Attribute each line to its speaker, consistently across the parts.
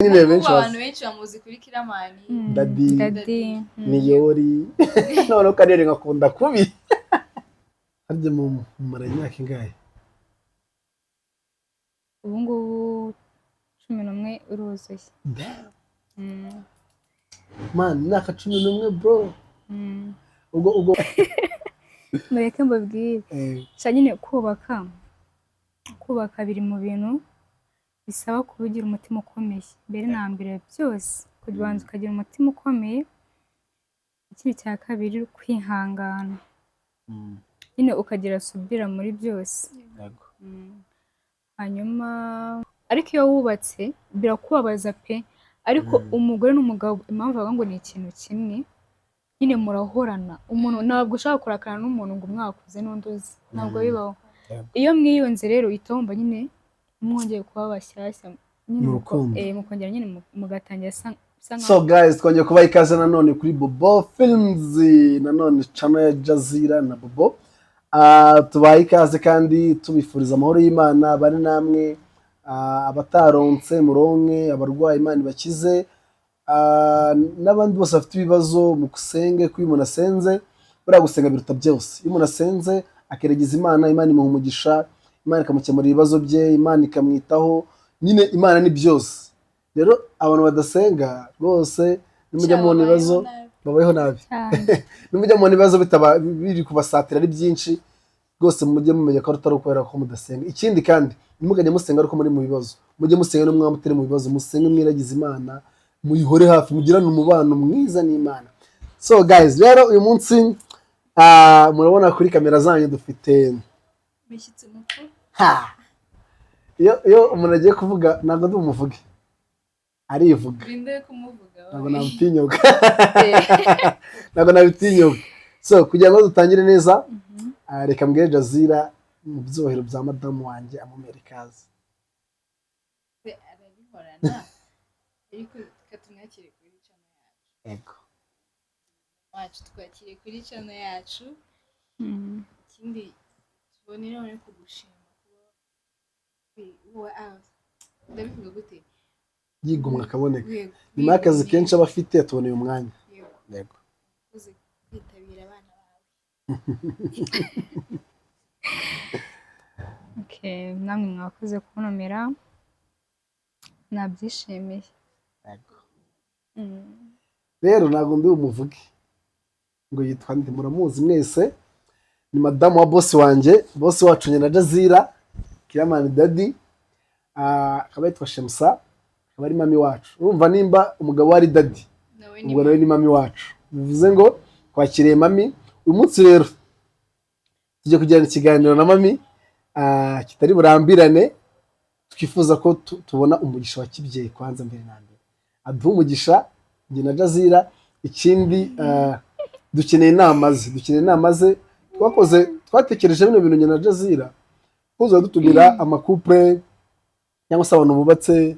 Speaker 1: Nyine
Speaker 2: Ubu
Speaker 1: benshi
Speaker 2: abantu
Speaker 1: bazi
Speaker 2: benshi bamuzi kuri Killaman.
Speaker 1: Daddy.
Speaker 3: Daddy.
Speaker 1: Niyori, noneho karere ngakunda kubi. Harya mumara imyaka ingahe?
Speaker 3: Ubu ngubu 11 uruzuye.
Speaker 1: Damn. Man, imyaka 11, bro. Ubwo
Speaker 3: Mureke mbabwire. Sha nyine, kubaka biri mu bintu bisaba kuba ugira umutima ukomeye mbere na mbere byose, kubanza ukagira umutima ukomeye. Ikindi cya kabiri, kwihangana nyine, ukagira subira muri byose. Hanyuma ariko iyo wubatse birakubabaza pe, ariko umugore n'umugabo, impamvu bavuga ngo ni ikintu kimwe nyine, murahorana. Umuntu ntabwo ushobora kurakara n'umuntu ngo umwakuze n'undi uzi, ntabwo bibaho. Iyo mwiyunze rero, uhita wumva nyine mwongeye kuba bashyashya nyine.
Speaker 1: Mu rukundo.
Speaker 3: Mukongera nyine mugatangira bisa nkaho
Speaker 1: So guys, twongeye kubaha ikaze nanone kuri Bobo Films, nanone channel ya Jazira na Bobo. Tubaha ikaze kandi tubifuriza amahoro y'Imana bari namwe. Abataronse muronke, abarwayi Imana ibakize, n'abandi bose bafite ibibazo musenge, ko iyo umuntu asenze, buriya gusenga biruta byose. Iyo umuntu asenze akeregeza Imana, Imana imuha umugisha, Imana ikamukemurira ibibazo bye, Imana ikamwitaho nyine. Imana ni byose. Rero abantu badasenga rwose, nimujya mubona ibibazo, babayeho nabi.
Speaker 3: Cyane.
Speaker 1: Nimujya mubona ibibazo bitaba biri kubasatira ari byinshi, rwose mujye mumenya ko atari ukubera ko mudasenga. Ikindi kandi, ntimugajye musenga ariko muri mu bibazo, mujye musenga no mwaba mutari mu bibazo. Musenge, mwiragize Imana, muyihore hafi, mugirane umubano mwiza n'Imana. So guys, rero uyu munsi murabona kuri kamera zanyu dufite
Speaker 2: Umushyitsi mukuru.
Speaker 1: Ha! Iyo umuntu agiye kuvuga, ntabwo ndi bumuvuge, arivuga.
Speaker 2: Urinde kumuvuga.
Speaker 1: Ntabwo nabitinyuka, ntabwo nabitinyuka. So kugira ngo dutangire neza, reka mbwire Jazira mu byubahiro bya madamu wanjye amumera ikaze.
Speaker 2: Arabihorana, ariko reka tumwakire kuri channel yacu.
Speaker 1: Yego.
Speaker 2: Wacu, twakire kuri channel yacu. Ikindi tuboneraho no kugushima kuba ndabivuga gute?
Speaker 1: Yigomwa akaboneka.
Speaker 2: Yego.
Speaker 1: Nyuma y'akazi kenshi aba afite, tuboneye umwanya.
Speaker 2: Yego.
Speaker 1: Yego.
Speaker 2: Uzi kwitabira abana bawe.
Speaker 3: Okay, namwe mwakoze kuntumira, nabyishimiye.
Speaker 1: Yego. Rero ntabwo ndi bumuvuge ngo yitwa nde, muramuzi mwese, ni madamu wa bosi wanjye, bosi wacu nyina Jazira, Killaman Daddy. Akaba yitwa Shemusa, akaba ari mami wacu. Urumva nimba umugabo we ari daddy,
Speaker 2: nawe ni
Speaker 1: ubwo nawe ni mami wacu. Bivuze ngo twakiriye mami uyu munsi. Rero tujya kugirana ikiganiro na mami kitari burambirane. Twifuza ko tubona umugisha wa kibyeyi kwanza mbere na mbere, aduha umugisha njye na Jazira. Ikindi, dukeneye inama ze, dukeneye inama ze. Twakoze, twatekereje bino bintu njye na Jazira, kuza dutumira ama couple cyangwa se abantu bubatse,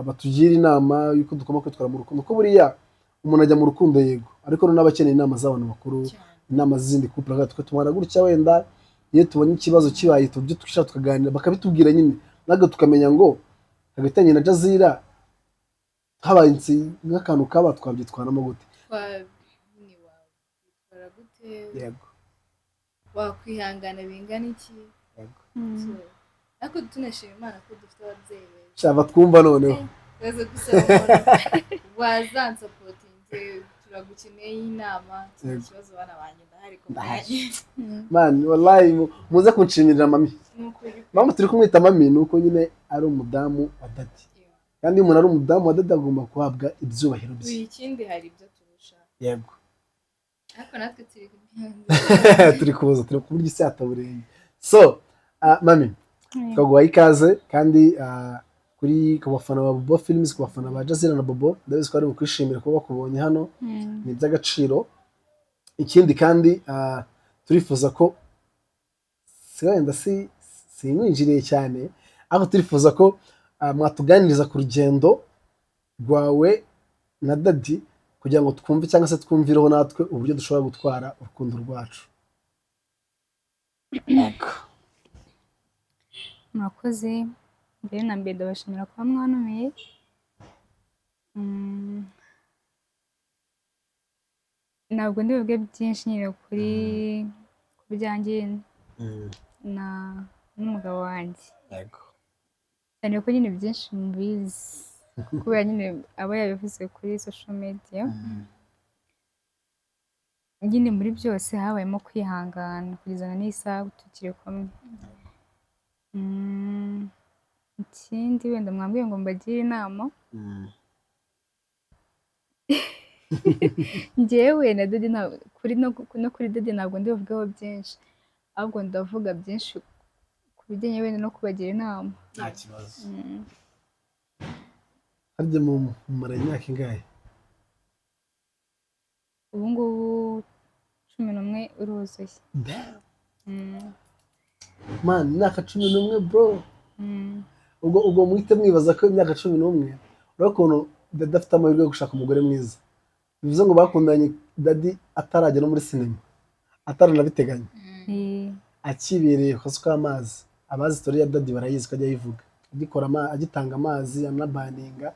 Speaker 1: batugira inama y'uko tugomba kwitwara mu rukundo, ko buriya umuntu ajya mu rukundo, yego, ariko noneho aba akeneye inama z'abantu bakuru,
Speaker 2: Cyane.
Speaker 1: inama z'izindi couple. Twe tumara gutya, wenda iyo tubonye ikibazo kibaye, tubyo twicara tukaganira, bakabitubwira nyine, natwe tukamenya ngo hagati yanjye na Jazira habaye nk'akantu kaba, twabyitwaramo gute?
Speaker 2: Nyine wakwitwara gute?
Speaker 1: Yego.
Speaker 2: Wakwihangana bingana iki?
Speaker 1: Yego.
Speaker 2: So, ariko tunashima Imana ko dufite ababyeyi beza.
Speaker 1: Shaba twumva noneho.
Speaker 2: Baza gusaba umuntu wazansupportinze, turagukeneye inama, nta
Speaker 1: Yego.
Speaker 2: kibazo, bana banjye, ndahari ku
Speaker 1: Ndahari.
Speaker 2: bwanyu.
Speaker 1: Man, wallahi muze kunshimirira mami.
Speaker 2: Ni ukuri.
Speaker 1: Mpamvu turi kumwita mami ni uko nyine ari umudamu wa daddy, kandi iyo umuntu ari umudamu wa daddy agomba guhabwa ibyubahiro bye.
Speaker 2: Buri ikindi hari ibyo turusha,
Speaker 1: Yego.
Speaker 2: ariko natwe turi
Speaker 1: Turi kuza, turi kuburyo isi yataburenge. So mami, twaguhaye ikaze kandi kuri ku bafana ba Bobo Films, ku bafana ba Jazira na Bobo, ndabizi ko bari bukwishimira kuba bakubonye hano, ni iby'agaciro. Ikindi kandi, turifuza ko si wenda si sinkwinjiriye cyane, ariko turifuza ko mwatuganiriza ku rugendo rwawe na daddy, kugira ngo twumve cyangwa se twumvireho natwe uburyo dushobora gutwara urukundo rwacu. Yego.
Speaker 3: Murakoze. Mbere na mbere ndabashimira kuba mwanumiye. Ntabwo ndi buvuge byinshi nyine ku byanjye na n'umugabo wanjye, cyane ko nyine byinshi mubizi kubera nyine aba yabivuze kuri social media. Nyine muri byose habayemo kwihangana kugeza na n'isaha tukiri kumwe. Ikindi wenda mwambwiye ngo mbagire inama, njyewe na Daddy, kuri no kuri Daddy ntabwo ndi buvugeho byinshi, ahubwo ndavuga byinshi ku bijyanye wenda no kubagira inama.
Speaker 1: Nta kibazo. Harya mumara imyaka ingahe?
Speaker 3: Ubu ngubu 11 uruzuye.
Speaker 1: Damn. Man, imyaka 11, bro. Ubwo muhite mwibaza ko imyaka 11, urabona ukuntu Daddy afite amahirwe yo gushaka umugore mwiza. Bivuze ngo bakundanye Daddy atarajya no muri sinema, ataranabiteganya, akibereye ku kazu k'amazi. Abazi story ya Daddy barayizi ko ajya ayivuga, agikora agitanga amazi, anabaninga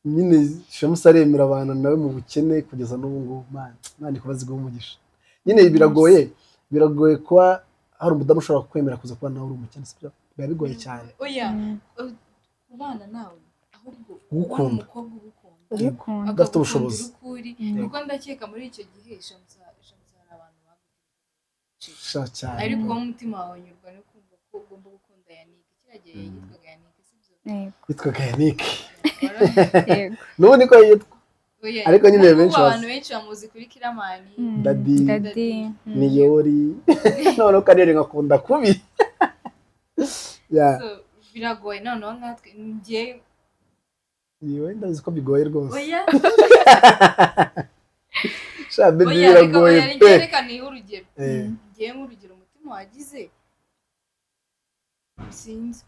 Speaker 1: nyine. Shemusa aremera abantu nawe mu bukene kugeza n'ubu ngubu. Man, Imana ikomeze iguhe umugisha. Nyine biragoye kuba hari umudamu ushobora kwemera kuza kuba nawe uri umukene, sibyo? Biba bigoye cyane.
Speaker 2: Oya, kubana nawe, ahubwo
Speaker 1: Ugukunda.
Speaker 2: kubona umukobwa ugukunda,
Speaker 3: Ugukunda.
Speaker 1: Udafite ubushobozi.
Speaker 2: akagukundira ukuri, kuko ndakeka muri icyo gihe Shamsa, Shamsa, hari abantu bagutekereje,
Speaker 1: Sha cyane.
Speaker 2: ariko wowe umutima wawe unyurwa no kumva ko ugomba gukunda Yannick. Kiriya gihe yitwaga Yannick, sibyo?
Speaker 3: Yego.
Speaker 1: Yitwaga Yannick.
Speaker 3: Yego.
Speaker 1: N'ubu niko yitwa.
Speaker 2: Oya,
Speaker 1: Ariko nyine
Speaker 2: n'ubu
Speaker 1: benshi bazi.
Speaker 2: abantu benshi bamuzi kuri Kiramani.
Speaker 1: Daddy.
Speaker 3: Daddy.
Speaker 1: Niyori noneho karere ngakunda kubi. Yeah.
Speaker 2: So, biragoye noneho nkatwe, njye
Speaker 1: Yewe, ndabizi ko bigoye rwose.
Speaker 2: Oya.
Speaker 1: Sha baby,
Speaker 2: Oya, reka
Speaker 1: biragoye
Speaker 2: oya,
Speaker 1: pe.
Speaker 2: Reka nihe urugero. Ngewe nk'urugero, umutima wagize, sinzi,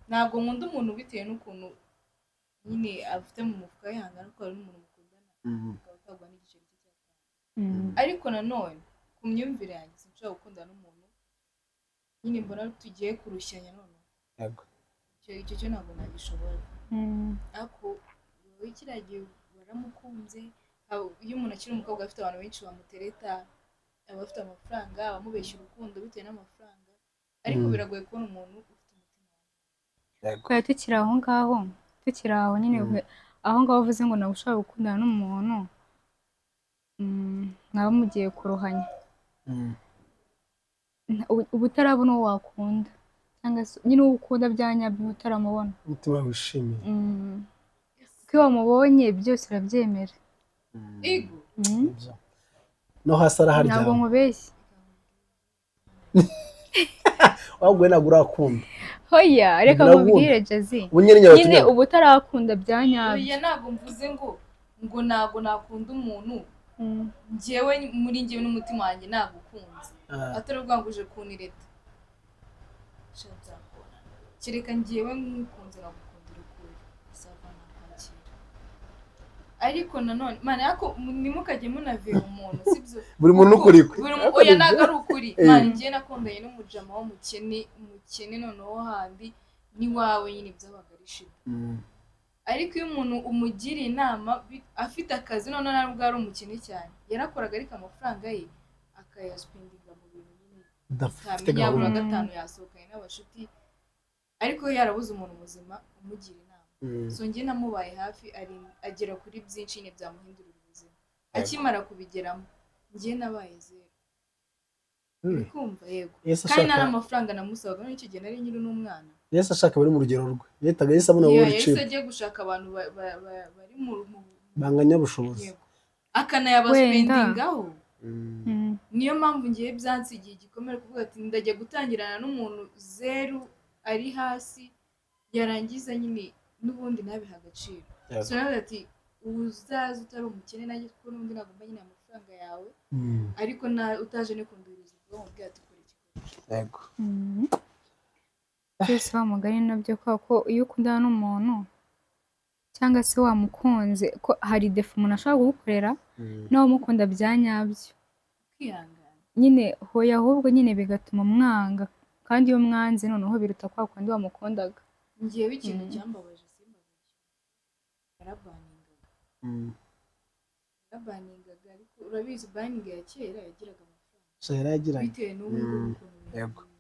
Speaker 2: ntabwo nkunda umuntu bitewe n'ukuntu nyine afite mu mufuka we hangana, kuko hari n'umuntu mukundana ukaba utagwa n'igiceri cye cy'atanu. Ariko nanone ku myumvire yanjye, sinshobora gukundana n'umuntu nyine mbona tugiye kurushyanya noneho. Icyo cyo ntabwo nagishobora. Ariko wowe kiriya gihe waramukunze. Iyo umuntu akiri umukobwa afite abantu benshi bamutereta, aba afite amafaranga, abamubeshya urukundo bitewe n'amafaranga, ariko biragoye kubona umuntu ufite umutima.
Speaker 3: Kubera tukiri aho ngaho, tukiri aho nyine, aho ngaho uvuze ngo ntabwo ushobora gukundana n'umuntu, mwaba mugiye kuruhanya. Uba utarabona uwo wakunda, cyangwa se nyine uwo ukunda bya nyabyo uba utaramubona.
Speaker 1: Umutima wawe wishimiye.
Speaker 3: Kuko iyo wamubonye byose urabyemera.
Speaker 2: Ego.
Speaker 1: Nibyo. No hasi
Speaker 3: Ntabwo
Speaker 1: araharyama.
Speaker 3: nkubeshye.
Speaker 1: Ahubwo we ntabwo urakunda.
Speaker 3: Hoya, reka
Speaker 1: Ndagukunda.
Speaker 3: nkubwire, Jazzy.
Speaker 1: Ubu nyine
Speaker 3: Nyine
Speaker 1: nyabatunya.
Speaker 3: uba utarakunda bya nyabyo.
Speaker 2: Oya, ntabwo mvuze ngo ntabwo nakunda umuntu. Njyewe muri njyewe n'umutima wanjye nagukunze, atari ukuvuga ngo uje kunireta. Sha, nzakubona kereka njyewe nkukunze, nkagukundira ukuri, sava nakwakira. Ariko nanone mana yako, ntimukajye munavira umuntu, sibyo?
Speaker 1: Buri muntu ukuri kwe.
Speaker 2: Oya, ntabwo ari ukuri. Mana, njyewe nakundanye n'umujama w'umukene, umukene noneho handi n'iwawe nyine byabaga ari shida. Ariko iyo umuntu umugiriye inama, afite akazi, noneho ntabwo ari umukene cyane, yarakoraga ariko amafaranga ye akayasipendinga mu bintu nyine
Speaker 1: Udafite
Speaker 2: utamenya, buri wa
Speaker 1: gahunda.
Speaker 2: gatanu yasohokanye n'abashuti, ariko yarabuze umuntu muzima umugira inama. So njye namubaye hafi, agera kuri byinshi nyine byamuhindurira ubuzima. Akimara kubigeramo, njye nabaye zero. Uri kumva? Yego.
Speaker 1: Yesu
Speaker 2: Kandi nta
Speaker 1: ashaka
Speaker 2: n'amafaranga namusabaga muri icyo gihe, nari nkiri n'umwana.
Speaker 1: Yesu ashaka bari mu rugero rwe, yahitaga yahise abona
Speaker 2: Iyo
Speaker 1: wowe
Speaker 2: yahise
Speaker 1: uriciro.
Speaker 2: agiye gushaka abantu bari mu
Speaker 1: Banganya ubushobozi.
Speaker 2: Yego, akanayabasipendingaho. Niyo mpamvu ngiye byansigiye igikomere, kuvuga ati ndajya gutangirana n'umuntu zeru, ari hasi, yarangiza nyine n'ubundi ntabihe agaciro. So nawe ati uzaza utari umukene nanjye, kuko n'ubundi ntabwo mba nyine amafaranga yawe, ariko utaje no kunduriza ubwonko bwe ati kora iki.
Speaker 1: Yego.
Speaker 3: Byose wa mugani nabyo, kubera ko iyo ukundana n'umuntu cyangwa se wamukunze, ko hari défaut umuntu ashobora kugukorera, nawe umukunda bya nyabyo,
Speaker 2: kwihangana.
Speaker 3: Nyine hoya, ahubwo nyine bigatuma mwanga, kandi iyo mwanze noneho biruta kwa kundi wamukundaga.
Speaker 2: Ngewe ikintu cyambabaje, simbabaje, yarabaningaga. Yarabaningaga, ariko urabizi burning ya kera yagiraga amafaranga
Speaker 1: Sha, yarayagiranye.
Speaker 2: bitewe n'ubu ngubu ukuntu ibintu bihagaze.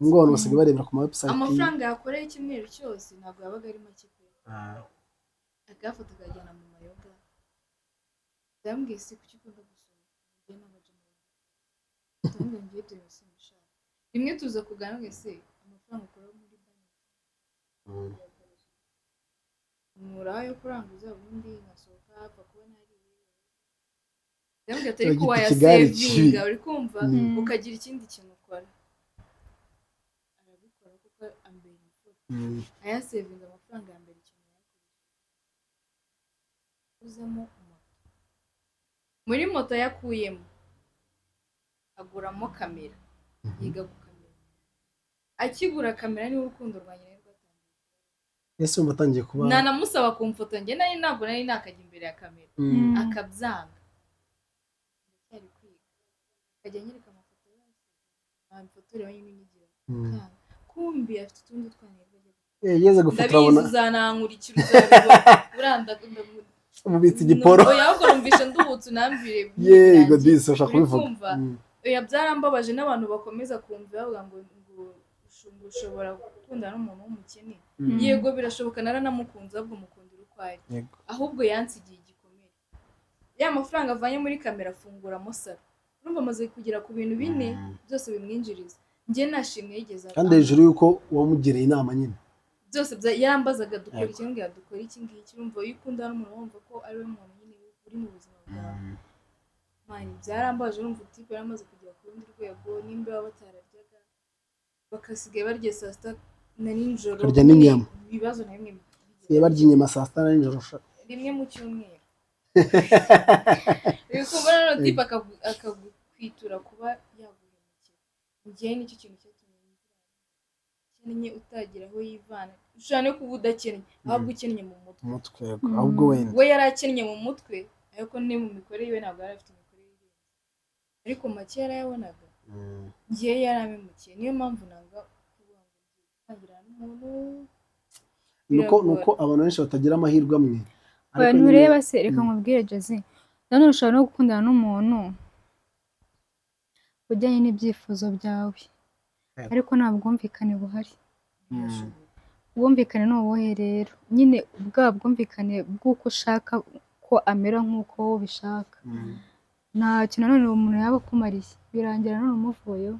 Speaker 1: Ubwo abantu basigaye barebera ku ma website.
Speaker 2: Amafaranga yakoreye icyumweru cyose ntabwo yabaga ari make pe, akayafata akayajyana mu mayoga. Ndamubwiye: "Si kuki ukunda gusohoka?" "Njye n'abajama banjye." Ndamubwira: "Ngiye ibyo bintu simbishaka." Rimwe tuza kuganira ngo: "Ese amafaranga ukora muri banki uyakoresha?" "Nkuraho ayo kuranguza, ubundi nkasohoka, apfa kuba nariye." Ndamubwira ati: "Ariko
Speaker 1: Uragita ikigare
Speaker 2: wayasevinga,
Speaker 1: kibi.
Speaker 2: uri kumva, ukagira ikindi kintu ukora." Arabikora kuko ambera imfura. Ayasevinga, amafaranga ya mbere ikintu yayakoresheje aguzemo moto. Muri moto yakuyemo aguramo kamera, yiga gukamera. Akigura kamera niwe urukundo rwanjye nari rwatangiye.
Speaker 1: Ese wumva atangiye kuba
Speaker 2: Nanamusaba kumfoto, njye nari ntabwo nari nakajya imbere ya kamera, akabyanga. Ndacyari kwiga, akajya anyereka amafoto yose, amfoto nyine unyigira, akanga. Kumbi afite utundi twana yirirwa ajya.
Speaker 1: Yigeze gufotora
Speaker 2: Ndabizi,
Speaker 1: abona
Speaker 2: uzanankurikira, uzabibona. Buranda
Speaker 1: umubitsi igiporo.
Speaker 2: Oya, ahubwo numvishe nduhutse, unambire.
Speaker 1: Yego disi, ushaka
Speaker 2: Uri
Speaker 1: kubivuga.
Speaker 2: kumva? Oya, byarambabaje n'abantu bakomeza kumva bavuga ngo ushobora gukundana n'umuntu w'umukene. Yego, birashoboka, naranamukunze, ahubwo mukundira uko ari. Ahubwo yansigiye igikomere. Ya mafaranga avanye muri kamera afunguramo salon. Urumva amaze kugera ku bintu bine byose bimwinjiriza. Njye nashimwe yigeze
Speaker 1: Kandi hejuru y'uko wamugiriye inama nyine.
Speaker 2: Byose yarambazaga: "Dukora iki?" Mbwira: "Dukora iki ngiki." Urumva iyo ukundana n'umuntu, wumva ko ari we muntu nyine uri mu buzima bwawe. Man, byarambabaje. Urumva utipe yari amaze kugera ku rundi rwego, nimba baba batararyaga bakasigaye barya saa sita na nijoro.
Speaker 1: Bakarya n'inyama.
Speaker 2: Ibibazo na bimwe
Speaker 1: Iyo barya inyama saa sita na nijoro sha.
Speaker 2: Rimwe mu cyumweru. Uri kumva noneho tipe akagukwitura kuba yaguhemukira. Njyewe nicyo kintu cyatumye ukennye utagira aho yivana. Ushobora no kuba udakennye, ahubwo ukennye mu mutwe.
Speaker 1: Umutwe, yego. Ahubwo wenda
Speaker 2: We yari akennye mu mutwe, ariko ni mu mikorere yiwe, ntabwo yari afite imikorere irenze, ariko make yarayabonaga. Njyewe yarampemukiye, niyo mpamvu nanga kuvuga ngo ngiye gutangirana n'umuntu.
Speaker 1: Nuko
Speaker 2: Biragora.
Speaker 1: Nuko abantu benshi batagira amahirwe amwe.
Speaker 3: Oya,
Speaker 1: Ariko nyine
Speaker 3: ntureba se, reka nkubwire Jazzy, nanone ushobora no gukundana n'umuntu ujyanye n'ibyifuzo byawe, ariko nta bwumvikane buhari.
Speaker 2: Birashoboka.
Speaker 3: Ubwumvikane ni ubuhe rero? Nyine bwa bwumvikane bw'uko ushaka ko amera nk'uko wowe ubishaka. Ntacyo nanone uwo muntu yaba akumariye, birangira nanone umuvuyeho.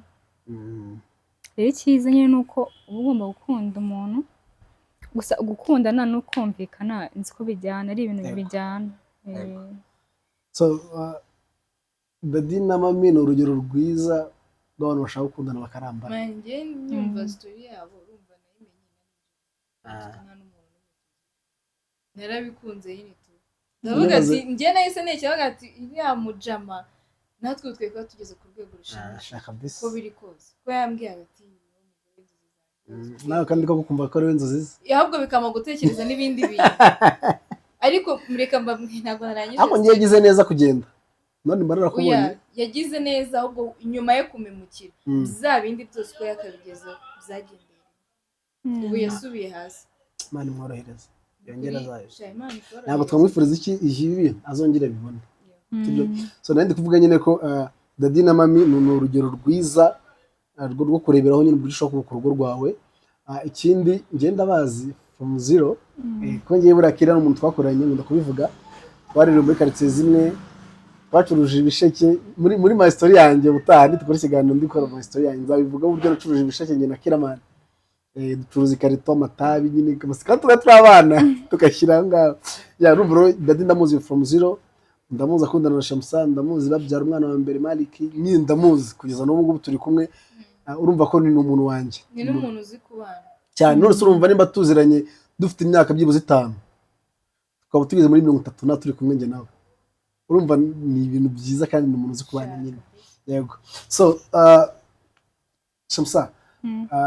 Speaker 3: Rero icyiza nyine ni uko uba ugomba gukunda umuntu gusa. Gukundana no kumvikana nzi ko bijyana, ari ibintu bijyana.
Speaker 1: So Daddy na Mami ni urugero rwiza rw'abantu bashaka gukundana bakarambana.
Speaker 2: Man, njye nyumva story yabo, urumva nayimenye nta n'umuntu n'umwe tuzi. Narabikunze nyine tu, ndavuga ati njye nahise ntekereza ati iriya mujama natwe twe kuba tugeze ku rwego rushimishije,
Speaker 1: Shaka bisi.
Speaker 2: uko biri kose, ko yambwiye ati: "Ni wowe mugore w'inzozi zanjye."
Speaker 1: Nawe kandi ko kumva ko ari we inzozi ze.
Speaker 2: Ahubwo bikama gutekereza n'ibindi bintu, ariko mureka mbabwire, ntabwo narangije.
Speaker 1: Ariko ngiye yagize neza kugenda, none mba narakubonye.
Speaker 2: Oya, yagize neza, ahubwo nyuma yo kumemukira, bya bindi byose uko yakabigezeho byagendeye, ubu yasubiye hasi.
Speaker 1: Imana imworohereze, yongere azayo.
Speaker 2: Sha, Imana ikorohereze.
Speaker 1: Ntabwo twamwifuriza iki ikibi, azongere abibone. Sibyo? So nari ndi kuvuga nyine ko Daddy na Mami ni urugero rwiza rwo kureberaho nyine uburyo ushobora kubaka urugo rwawe. Ikindi ngenda bazi from zero, ko ngiye buriya kera n'umuntu twakoranye, nkunda kubivuga, twaririwe muri karitsiye zimwe, twacuruje ibisheke. Muri my story yanjye ubutaha nitukora ikiganiro ndikora my story yanjye, nzabivuga uburyo nacuruje ibisheke njye na Kiramani. Ducuruza ikarito, amatabi nyine, kandi tuba turi abana tugashyira aho ngaho. Ya, urumva rero Daddy ndamuzi from zero, ndamuzi akundana na Shamsa, ndamuzi babyara umwana wa mbere Maliki, nyine ndamuzi kugeza n'ubu ngubu turi kumwe. Urumva ko ni umuntu wanjye.
Speaker 2: Ni n'umuntu uzi kubana.
Speaker 1: Cyane. None se urumva nimba tuziranye dufite imyaka byibuze 5, tukaba tugeze muri 30 na turi kumwe njye nawe, urumva ni ibintu byiza, kandi ni umuntu uzi kubana nyine. Yego. So Shamsa,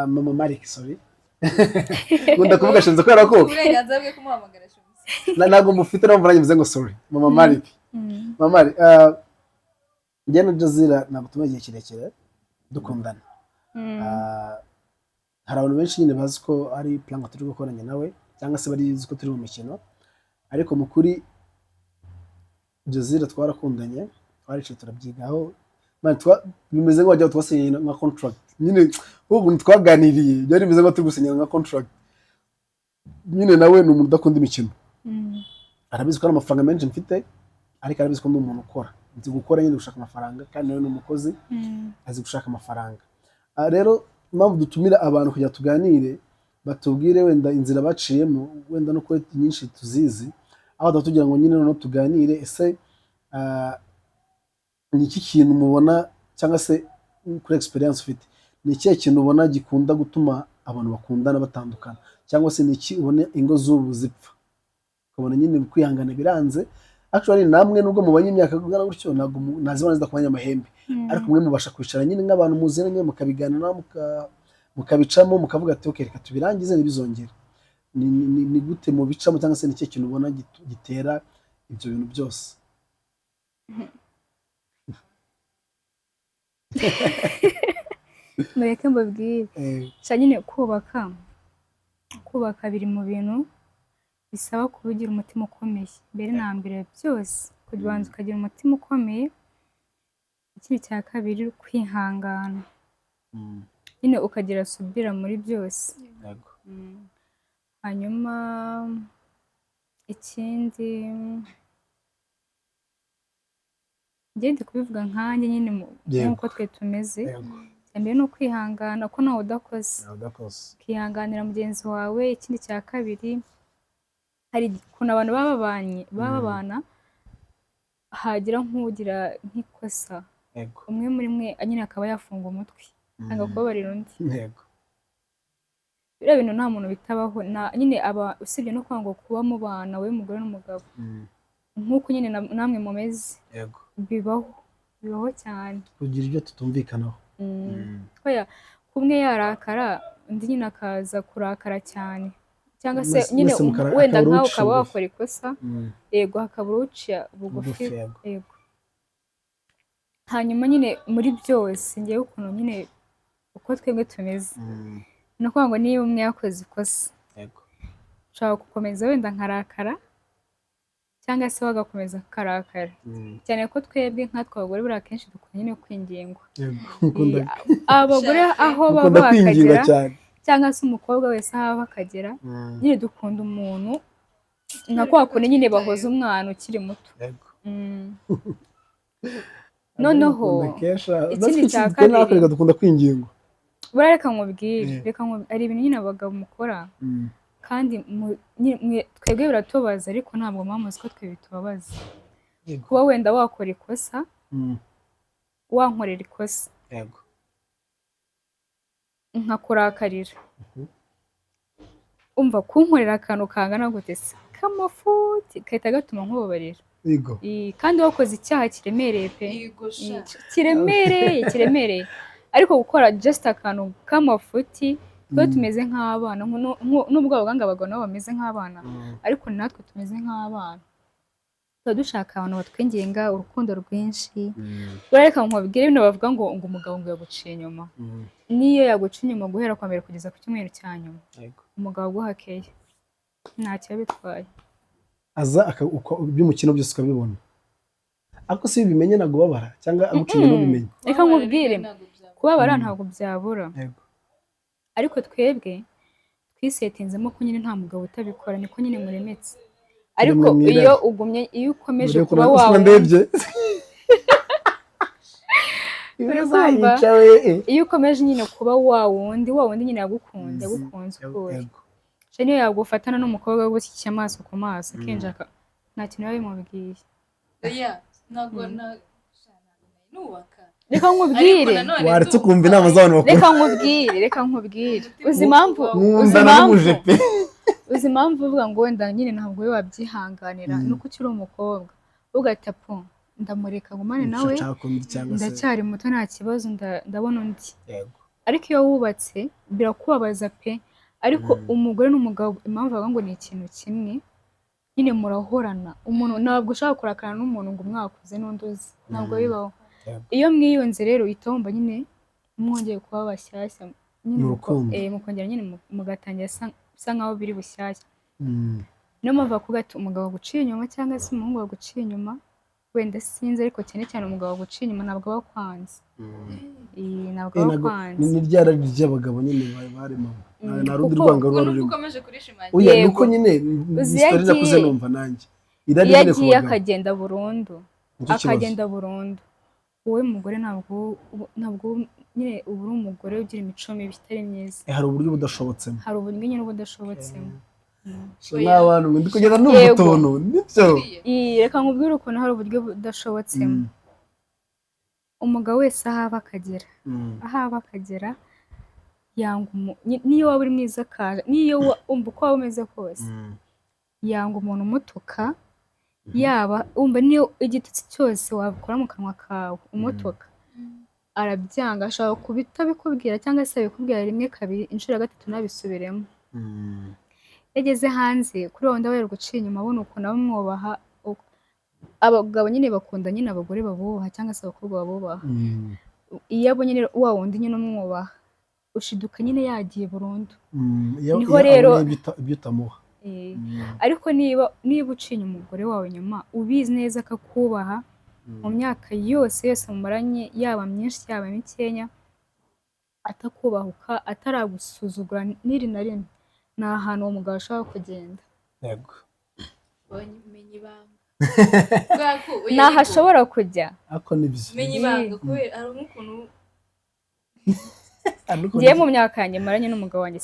Speaker 1: mama Malik, sorry, nkunda kuvuga Shamsa kubera ko
Speaker 2: Uburenganzira bwe kumuhamagara Shamsa.
Speaker 1: Ntabwo mufite, nawe mvuze ngo sorry, mama Malik. Mama Malik, njye na Jazira ntabwo tumaze igihe kirekire dukundana. Hari abantu benshi nyine bazi ko ari prank turi gukoranya nawe, cyangwa se bari ko turi mu mikino, ariko mu kuri Josire twarakundanye, twaricaye turabyigaho. Man, bimeze nk'aho wagira ngo twasinyanye nka contract nyine. Ubu twaganiriye byari bimeze nk'aho turi gusinyana nka contract nyine. Nawe ni umuntu udakunda imikino. Arabizi ko ari amafaranga menshi mfite, ariko arabizi ko ndi umuntu ukora, nzi gukora nyine, gushaka amafaranga, kandi nawe ni umukozi, azi gushaka amafaranga. Rero impamvu dutumira abantu kugira tuganire, batubwire wenda inzira baciyemo, wenda no kuba nyinshi tuzizi, aho tugira ngo nyine noneho tuganire, ese ni iki kintu mubona, cyangwa se kuri experience ufite, ni ikihe kintu ubona gikunda gutuma abantu bakundana batandukana, cyangwa se ni iki ubona ingo z'ubu zipfa, ukabona nyine kwihangana biranze? Actually namwe nubwo mubanye imyaka ingana gutyo, ntabwo ntazibona zidakomanya amahembe, ariko mwe mubasha kwicara nyine nk'abantu muziranye, mukabiganira, mukabicamo, mukavuga ati: "Okay, reka tubirangize ntibizongere." Ni gute mubicamo, cyangwa se ni ikihe kintu ubona gitera ibyo bintu byose?
Speaker 3: Mureke mbabwire. Sha nyine kubaka biri mu bintu bisaba kuba ugira umutima ukomeye mbere na mbere byose, kubanza ukagira umutima ukomeye. Ikindi cya kabiri, kwihangana, nyine ukagira subira muri byose. Hanyuma ikindi, njye ndi kubivuga nkanjye nyine, nk'uko twe tumeze. Icya mbere ni ukwihangana, ko nawe udakoze,
Speaker 1: Udakoze.
Speaker 3: ukihanganira mugenzi wawe. Ikindi cya kabiri, hari ukuntu abantu baba babanye, baba babana, hagira nk'ugira nk'ikosa, umwe muri mwe nyine akaba yafunga umutwe, akanga kubabarira undi. Biriya bintu nta muntu bitabaho na nyine, aba usibye no kwanga kuba mubana, wowe mugore n'umugabo, nk'uko nyine namwe mumeze. Bibaho, bibaho cyane.
Speaker 1: Kugira ibyo tutumvikanaho.
Speaker 3: Oya, kumwe yarakara, undi nyine akaza kurakara cyane, cyangwa se nyine
Speaker 1: mwese
Speaker 3: wenda
Speaker 1: akabura
Speaker 3: nkawe
Speaker 1: uca
Speaker 3: ukaba
Speaker 1: bugufi.
Speaker 3: wakora ikosa, yego, hakabura uca bugufi.
Speaker 1: Bugufi, yego.
Speaker 3: Yego. Hanyuma nyine muri byose, ngewe ukuntu nyine uko twebwe tumeze, ni ukuvuga ngo niba umwe yakoze ikosa, nshobora gukomeza wenda nkarakara, cyangwa se we agakomeza akarakara, cyane ko twebwe nkatwe abagore buriya akenshi dukunda nyine kwingingwa.
Speaker 1: Yego, mukunda
Speaker 3: Abagore aho baba
Speaker 1: mukunda kwinginga
Speaker 3: bakagera,
Speaker 1: cyane.
Speaker 3: cyangwa se umukobwa wese aho ava akagera, nyine dukunda umuntu nka kwa kundi nyine bahoza umwana ukiri muto. Noneho,
Speaker 1: Dukunda kesha.
Speaker 3: ikindi
Speaker 1: Natwe
Speaker 3: cya
Speaker 1: twe
Speaker 3: kabiri.
Speaker 1: n'Afurika dukunda kwingingwa.
Speaker 3: Buriya reka nkubwire, hari ibintu nyine abagabo mukora, kandi twebwe biratubabaza, ariko ntabwo muba muzi ko twe bitubabaza. Kuba wenda wakora ikosa, wankorera ikosa, nkakurakarira, umva, kunkorera akantu kangana gute se k'amafuti gahita gatuma nkubabarira. Kandi wakoze icyaha kiremereye pe.
Speaker 2: Yego sha.
Speaker 3: Kiremereye, kiremereye, ariko gukora just akantu k'amafuti, twe tumeze nk'abana, nubwo bavuga ngo abagabo nabo bameze nk'abana, ariko natwe tumeze nk'abana, tuba dushaka abantu batwinginga, urukundo rwinshi. Buriya reka nkubwire, bino bavuga ngo umugabo ngo yaguciye inyuma, niyo yaguca inyuma guhera kwa mbere kugeza ku cyumweru cya nyuma, umugabo aguha keya ntacyo biba bitwaye.
Speaker 1: Aza iby'umukino byose ukabibona, ariko si bimenye ntabwo ubabara, cyangwa aguca inyuma ubimenye?
Speaker 3: Reka nkubwire,
Speaker 2: Ntabwo byabura.
Speaker 3: kubabara ntabwo byabura, ariko twebwe twisetinzemo ko nyine nta mugabo utabikora, niko nyine muremetse. Ariko
Speaker 1: Muri mwirare.
Speaker 3: iyo ugumye, iyo ukomeje
Speaker 1: Urebe
Speaker 3: kuba
Speaker 1: ukuntu
Speaker 3: wawe
Speaker 1: ndebye.
Speaker 3: Uri kumva?
Speaker 1: Uzayica we.
Speaker 3: Iyo ukomeje nyine kuba wa wundi nyine yagukunze, yagukunze ukuri, sha niyo yagufatana n'umukobwa gutya amaso ku maso, akinjira nta kintu biba bimubwiye.
Speaker 2: Oya, ntabwo na sha, ntabwo nari nubaka.
Speaker 3: Reka
Speaker 2: Ariko
Speaker 3: nkubwire.
Speaker 2: nanone
Speaker 1: Waretse
Speaker 2: ndumva
Speaker 1: ukumva inama z'abantu bakuru.
Speaker 3: Reka nkubwire, uzi impamvu, uzi
Speaker 1: Mwumva
Speaker 3: impamvu,
Speaker 1: naruje pe.
Speaker 3: uzi impamvu uvuga ngo wenda nyine ntabwo we wabyihanganira, ni uko ukiri umukobwa, ugahita po ndamureka ngumane nawe,
Speaker 1: Nshaka undi cyangwa se
Speaker 3: ndacyari muto, nta kibazo, ndabona undi. Ariko iyo wubatse birakubabaza pe. Ariko umugore n'umugabo, impamvu bavuga ngo ni ikintu kimwe, nyine murahorana. Umuntu ntabwo ushobora kurakara n'umuntu ngo umwakuze n'undi uzi, ntabwo bibaho. Iyo mwiyunze rero, uhita wumva nyine mwongeye kuba bashyashya nyine,
Speaker 1: Mu rukundo.
Speaker 3: Mukongera nyine mugatangira bisa nkaho biri bushyashya. Niyo mpamvu bakuvuga ati umugabo aguciye inyuma cyangwa se umuhungu waguciye inyuma. Wenda sinzi, ariko cyane cyane umugabo guca inyuma ntabwo aba akwanze. Ntabwo
Speaker 1: Eh,
Speaker 3: aba
Speaker 1: ntabwo-
Speaker 3: akwanze.
Speaker 1: Ni rya rari ry'abagabo nyine baremamo. Nta rundi rwango ruba
Speaker 2: Ubwo nuko
Speaker 1: rurimo.
Speaker 2: ukomeje kurishimangira.
Speaker 1: Oya,
Speaker 3: Yego.
Speaker 1: nuko nyine
Speaker 3: Uzi iyo
Speaker 1: story nakuze numva nanjye irari
Speaker 3: iyo
Speaker 1: nyine ku
Speaker 3: agiye
Speaker 1: bagabo.
Speaker 3: Akagenda burundu.
Speaker 1: Nicyo kibazo.
Speaker 3: Akagenda burundu, wowe mugore ntabwo nyine uba uri umugore ugira imico mibi itari myiza.
Speaker 1: Eh, hari uburyo budashobotsemo.
Speaker 3: Hari uburyo nyine uba udashobotsemo.
Speaker 1: So, n'abantu ndi kugenda numva utuntu nibyo.
Speaker 2: Buriya.
Speaker 3: Reka nkubwire ukuntu hari uburyo budashobotsemo. Umugabo wese aho ava akagera, aho ava akagera, yanga niyo waba uri mwiza akaza, niyo umva uko waba umeze kose, yanga umuntu umutuka. Yaba wumva niyo igitutsi cyose wakura mu kanwa kawe umutuka, arabyanga. Ashobora kubitabikubwira cyangwa se abikubwira rimwe, kabiri, inshuro ya gatatu ntabisubiremo. Iyo ageze hanze kuri wa wundi aba guciye inyuma, abona ukuntu abamwubaha. Abagabo nyine bakunda nyine abagore babubaha cyangwa se abakobwa babubaha. Iyo abonye rero wa wundi nyine umwubaha, ushiduka nyine yagiye burundu.
Speaker 1: Iyo
Speaker 3: Niho
Speaker 1: iyo
Speaker 3: rero-
Speaker 1: abonye ibyo utamuha.
Speaker 3: Ariko niba uciye umugore wawe inyuma ubizi neza ko akubaha, mu myaka yose yose mumaranye, yaba myinshi yaba mikenya, atakubahuka, ataragusuzugura n'iri na rimwe, ni ahantu uwo mugabo ashobora kugenda.
Speaker 1: Yego.
Speaker 2: Menya ibanga. Kubera ko oya,
Speaker 3: Ni aho
Speaker 2: ariko
Speaker 3: ashobora kujya.
Speaker 1: Ariko nibyo.
Speaker 2: Menya ibanga kubera hari nk'ukuntu
Speaker 1: Ariko
Speaker 3: Ngewe
Speaker 1: nibyo.
Speaker 3: mu myaka yanjye maranye n'umugabo wanjye,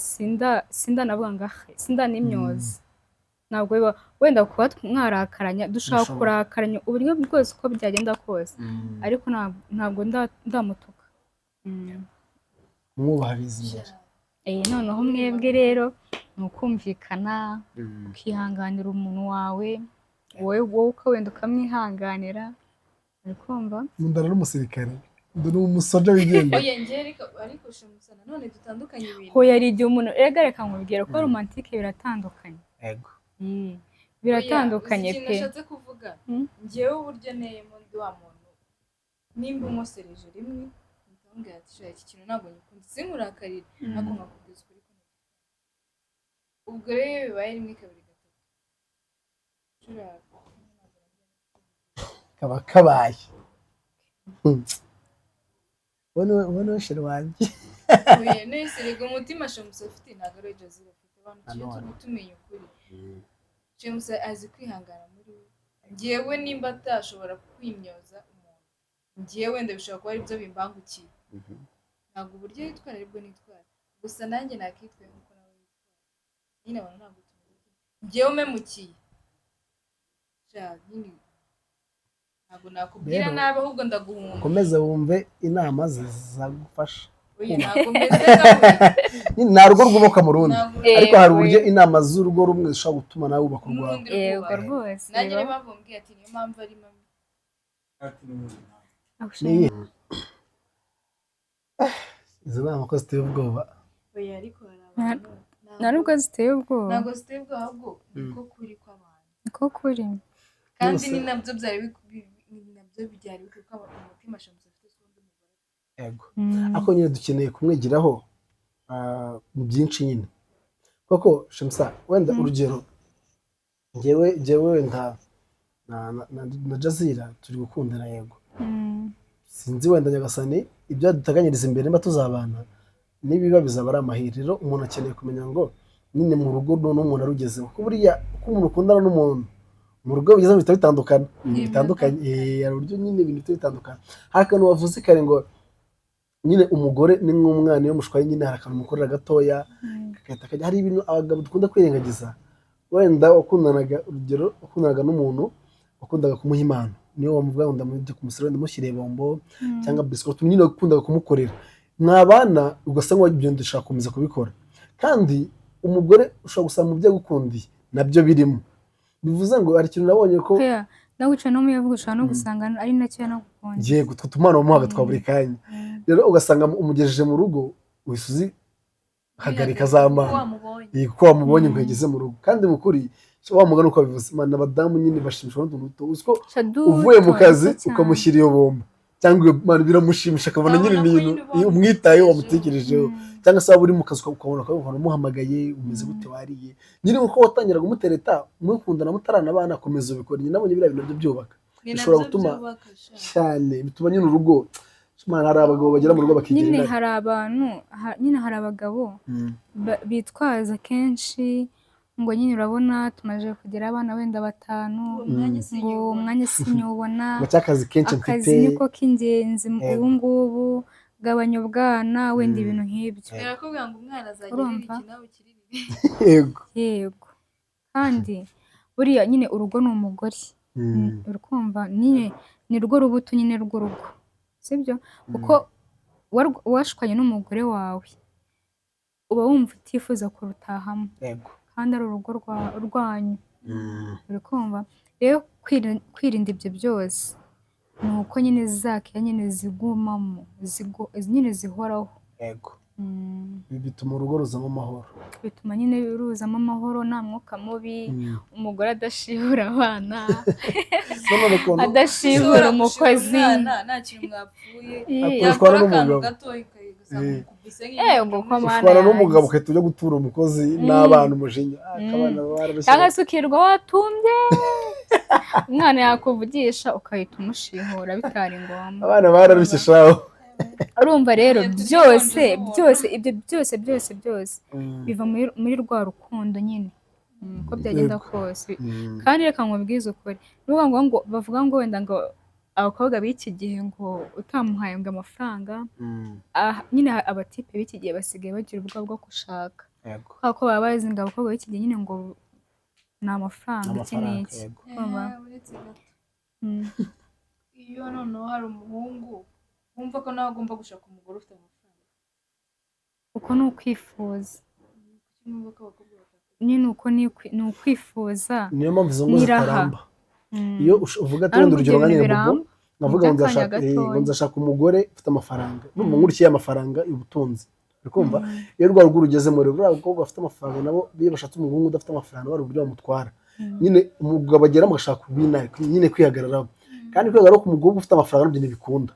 Speaker 3: sindanavuga ngo ahe, sindanimyoza. Ntabwo biba wenda kuba mwarakaranya, dushobora
Speaker 1: Bishobora.
Speaker 3: kurakaranya uburyo bwose uko byagenda kose, ariko ntabwo ndamutuka.
Speaker 1: Mwubaha biza imbere.
Speaker 3: Noneho mwebwe rero ni ukumvikana, ukihanganira umuntu wawe, wowe uko wenda ukamwihanganira, uri kumva?
Speaker 1: Nkundana n'umusirikare, ndi n'umusoja wigendera.
Speaker 2: Oya, njye ariko Shemusa, nanone dutandukanye ibintu.
Speaker 3: Hoya, hari igihe umuntu, erega reka nkubwire ko romantique biratandukanye.
Speaker 1: Yego.
Speaker 3: Biratandukanye.
Speaker 2: Oya, uzi ikintu
Speaker 3: Pe.
Speaker 2: nashatse kuvuga? Njyewe uburyo nteyemo, ndi wa muntu nimba umusereje rimwe ndamubwira ati: "Sha, iki kintu ntabwo ngikunda." Sinkurakarire, ariko nkakubwiza ukuri ko ntagikunda. Ubwo rero iyo bibaye rimwe, kabiri, gatatu, inshuro ya
Speaker 1: Kaba kabaye. Uwo niwe chéri wanjye.
Speaker 2: Oya, nese rega umutima Shemusa afite ntabwo ari we Jazira afite. Abantu tujye
Speaker 1: Nanone.
Speaker 2: tumenya ukuri. Shemusa azi kwihangana muri we. Njyewe nimba atashobora kwimyoza umuntu, njyewe wenda bishobora kuba aribyo bimbangukiye. Ntabwo uburyo yitwara aribwo nitwara, gusa nanjye nakitwaye nk'uko nawe yitwara. Nyine abantu ntabwo tumeze kimwe. Njyewe umemukiye, sha, nyine ntabwo nakubwira
Speaker 1: Rero,
Speaker 2: nabi, ahubwo ndaguhunga.
Speaker 1: Ukomeze wumve inama ze zizagufasha.
Speaker 2: Oya, ntabwo meze nkawe.
Speaker 1: Nyine nta rugo rwubakwa mu rundi,
Speaker 2: Ntabwo.
Speaker 1: ariko hari uburyo inama z'urugo rumwe zishobora gutuma nawe wubaka urwawe.
Speaker 2: N'urundi
Speaker 3: Yego.
Speaker 2: rwubaka.
Speaker 3: Rwose.
Speaker 2: Nanjye niyo mpamvu mbwiye ati niyo mpamvu ari mami.
Speaker 1: Niyi izo nama ko ziteye ubwoba?
Speaker 2: Oya, ariko hari abantu
Speaker 3: Nta nubwo ziteye ubwoba.
Speaker 2: Ntabwo ziteye ubwoba, ahubwo niko kuri kw'abantu.
Speaker 3: Niko kuri.
Speaker 2: Kandi
Speaker 1: Yose.
Speaker 2: ni nabyo byari bikwiye ko umutima Shemusa afite si undi mugore.
Speaker 1: Yego. Ariko nyine dukeneye kumwigiraho mu byinshi nyine, kuko Shemusa, wenda urugero, njyewe wenda na Jazira turi gukundana, yego. Sinzi wenda Nyagasani ibyo yaduteganyiriza imbere, niba tuzabana, nibiba bizaba ari amahirwe. Rero umuntu akeneye kumenya ngo nyine mu rugo noneho umuntu arugezeho, kuko buriya uko umuntu ukundana n'umuntu mu rugo bigeze bihita bitandukana, ibintu bitandukanye. Hari uburyo nyine ibintu bihita bitandukana. Hari akantu wavuze kare ngo nyine umugore ni nk'umwana, iyo mushwaye nyine hari akantu umukorera gatoya kagahita kajya. Hari ibintu abagabo dukunda kwirengagiza. Wenda wakundanaga, urugero, wakundanaga n'umuntu wakundaga kumuha impano, niyo wamuvuga ngo ndamujya kumusura, wenda umushyiriye bombo cyangwa biscuit, utuntu nyine wakundaga kumukorera, mwabana ugasanga ibyo ndashaka gukomeza kubikora. Kandi umugore ushobora gusanga mu byo agukundiye nabyo birimo. Bivuze ngo hari ikintu nabonye ko
Speaker 3: Oya, nawe wicaye no muyavuga, ushobora no gusanga ari nacyo yanagukunze.
Speaker 1: Yego, utwo tumana wamuhaga twa buri kanya. Rero ugasanga umugejeje mu rugo, uhise uzi hagarika za mpano.
Speaker 2: Wamubonye.
Speaker 1: Kuko wamubonye ngo yageze mu rugo. Kandi mu kuri wa mugani uko wabivuze, man, abadamu nyine bashimishwa n'utuntu duto. Uzi ko uvuye mu kazi ukamushyira iyo bombo cyangwa iyo man, biramushimisha, akabona nyine
Speaker 2: Ukabona ko
Speaker 1: ibintu
Speaker 2: nyine uba
Speaker 1: umwitayeho,
Speaker 2: wamutekerejeho.
Speaker 1: Wamutekerejeho. Cyangwa se waba uri mu kazi ukabona umuhamagaye: "Umeze gute? Wariye?" Nyine uko watangiraga umutereta mukundana mutaranabana, komeza ubikora. Nyine nabonye biriya bintu nabyo byubaka.
Speaker 2: Ni
Speaker 1: Bishobora
Speaker 2: nabyo
Speaker 1: gutuma
Speaker 2: byubaka sha.
Speaker 1: cyane, bituma nyine urugo. Mana, hari abagabo bagera mu rugo bakigira
Speaker 3: Nyine
Speaker 1: inama.
Speaker 3: hari abantu nyine hari abagabo bitwaza kenshi ngo nyine urabona tumaze kugira abana wenda batanu,
Speaker 2: Uwo mwanya
Speaker 3: ngo uwo
Speaker 2: sinyubona.
Speaker 3: mwanya sinyubona,
Speaker 1: Ngo cy'akazi kenshi
Speaker 3: akazi
Speaker 1: mfite.
Speaker 3: niko k'ingenzi ubu ngubu, gabanya ubwana wenda, ibintu nk'ibyo.
Speaker 2: Birakubwira ngo umwana azajya
Speaker 3: Urumva?
Speaker 2: arira iki nawe ukiririre.
Speaker 1: Yego.
Speaker 3: Yego, kandi buriya nyine urugo ni umugore. Uri kumva nyine ni rwo rubuto nyine rw'urugo, sibyo? Kuko washwanye n'umugore wawe uba wumva utifuza kurutahamo, kandi ari urugo rwanyu. Uri kumva rero, kwirinda ibyo byose ni uko nyine za care nyine zigumamo, nyine zihoraho.
Speaker 1: Ibi bituma urugo ruzamo amahoro.
Speaker 3: Bituma nyine ruzamo amahoro, nta mwuka mubi, umugore adashibura abana,
Speaker 1: None ukuntu
Speaker 3: adashibura
Speaker 2: Ushobora
Speaker 3: umukozi.
Speaker 2: gushira umwana nta kintu mwapfuye,
Speaker 3: Ii.
Speaker 1: Ushobora
Speaker 2: yakora akantu
Speaker 1: n'umugabo.
Speaker 2: gato ugasanga umukubise.
Speaker 3: Yego, ko mana
Speaker 1: Ushobora n'umugabo
Speaker 3: yanjye.
Speaker 1: ugahita ujya gutura umukozi n'abana umujinya. Akabana bararushye.
Speaker 3: Cyangwa se ukirirwa watumbye, umwana yakuvugisha ukahita umushihura bitari ngombwa.
Speaker 1: Abana bararushye shaho.
Speaker 3: Urumva rero,
Speaker 2: Iyo turi
Speaker 3: byose
Speaker 2: konje z'ubuntu.
Speaker 3: byose, ibyo byose byose byose biva muri rwa rukundo nyine. Uko byagenda kose. Kandi reka nkubwize ukuri, nuvuga ngo bavuga ngo wenda ngo abakobwa b'iki gihe ngo utamuhaye ngo amafaranga, nyine abatipe b'iki gihe basigaye bagira ubwoba bwo gushaka, kubera ko baba bazi ngo abakobwa b'iki gihe nyine ngo ni amafaranga, iki
Speaker 1: Amafaranga.
Speaker 3: n'iki. Urumva?
Speaker 2: Uretse gato, iyo noneho hari umuhungu wumva ko nawe agomba gushaka umugore ufite amafaranga?
Speaker 3: Uko ni ukwifuza.
Speaker 2: Kuki mwumva ko abakobwa bataka?
Speaker 3: Nyine uko ni ukwifuza.
Speaker 1: Niyo mpamvu izo ngo
Speaker 3: Niraha.
Speaker 1: zitaramba. Iyo uvuga ati
Speaker 3: Ntabwo
Speaker 1: wenda urugero
Speaker 3: ibyo
Speaker 1: nka
Speaker 3: bintu
Speaker 1: nyine Bobo,
Speaker 3: biramba.
Speaker 1: nkavuga ngo
Speaker 3: By'akanya
Speaker 1: nzashaka
Speaker 3: gatoya.
Speaker 1: ngo nzashaka umugore ufite amafaranga, numva nkurikiye amafaranga, ubutunzi, uri kumva? Iyo rwa rugo rugezemo rero, ruriya abakobwa bafite amafaranga nabo iyo bashatse umuhungu udafite amafaranga, bari uburyo bamutwara. Nyine umugabo ageramo agashaka ubwinari nyine, kwihagararaho. Kandi kwihagararaho ku mukobwa ufite amafaranga nabyo ntibikunda.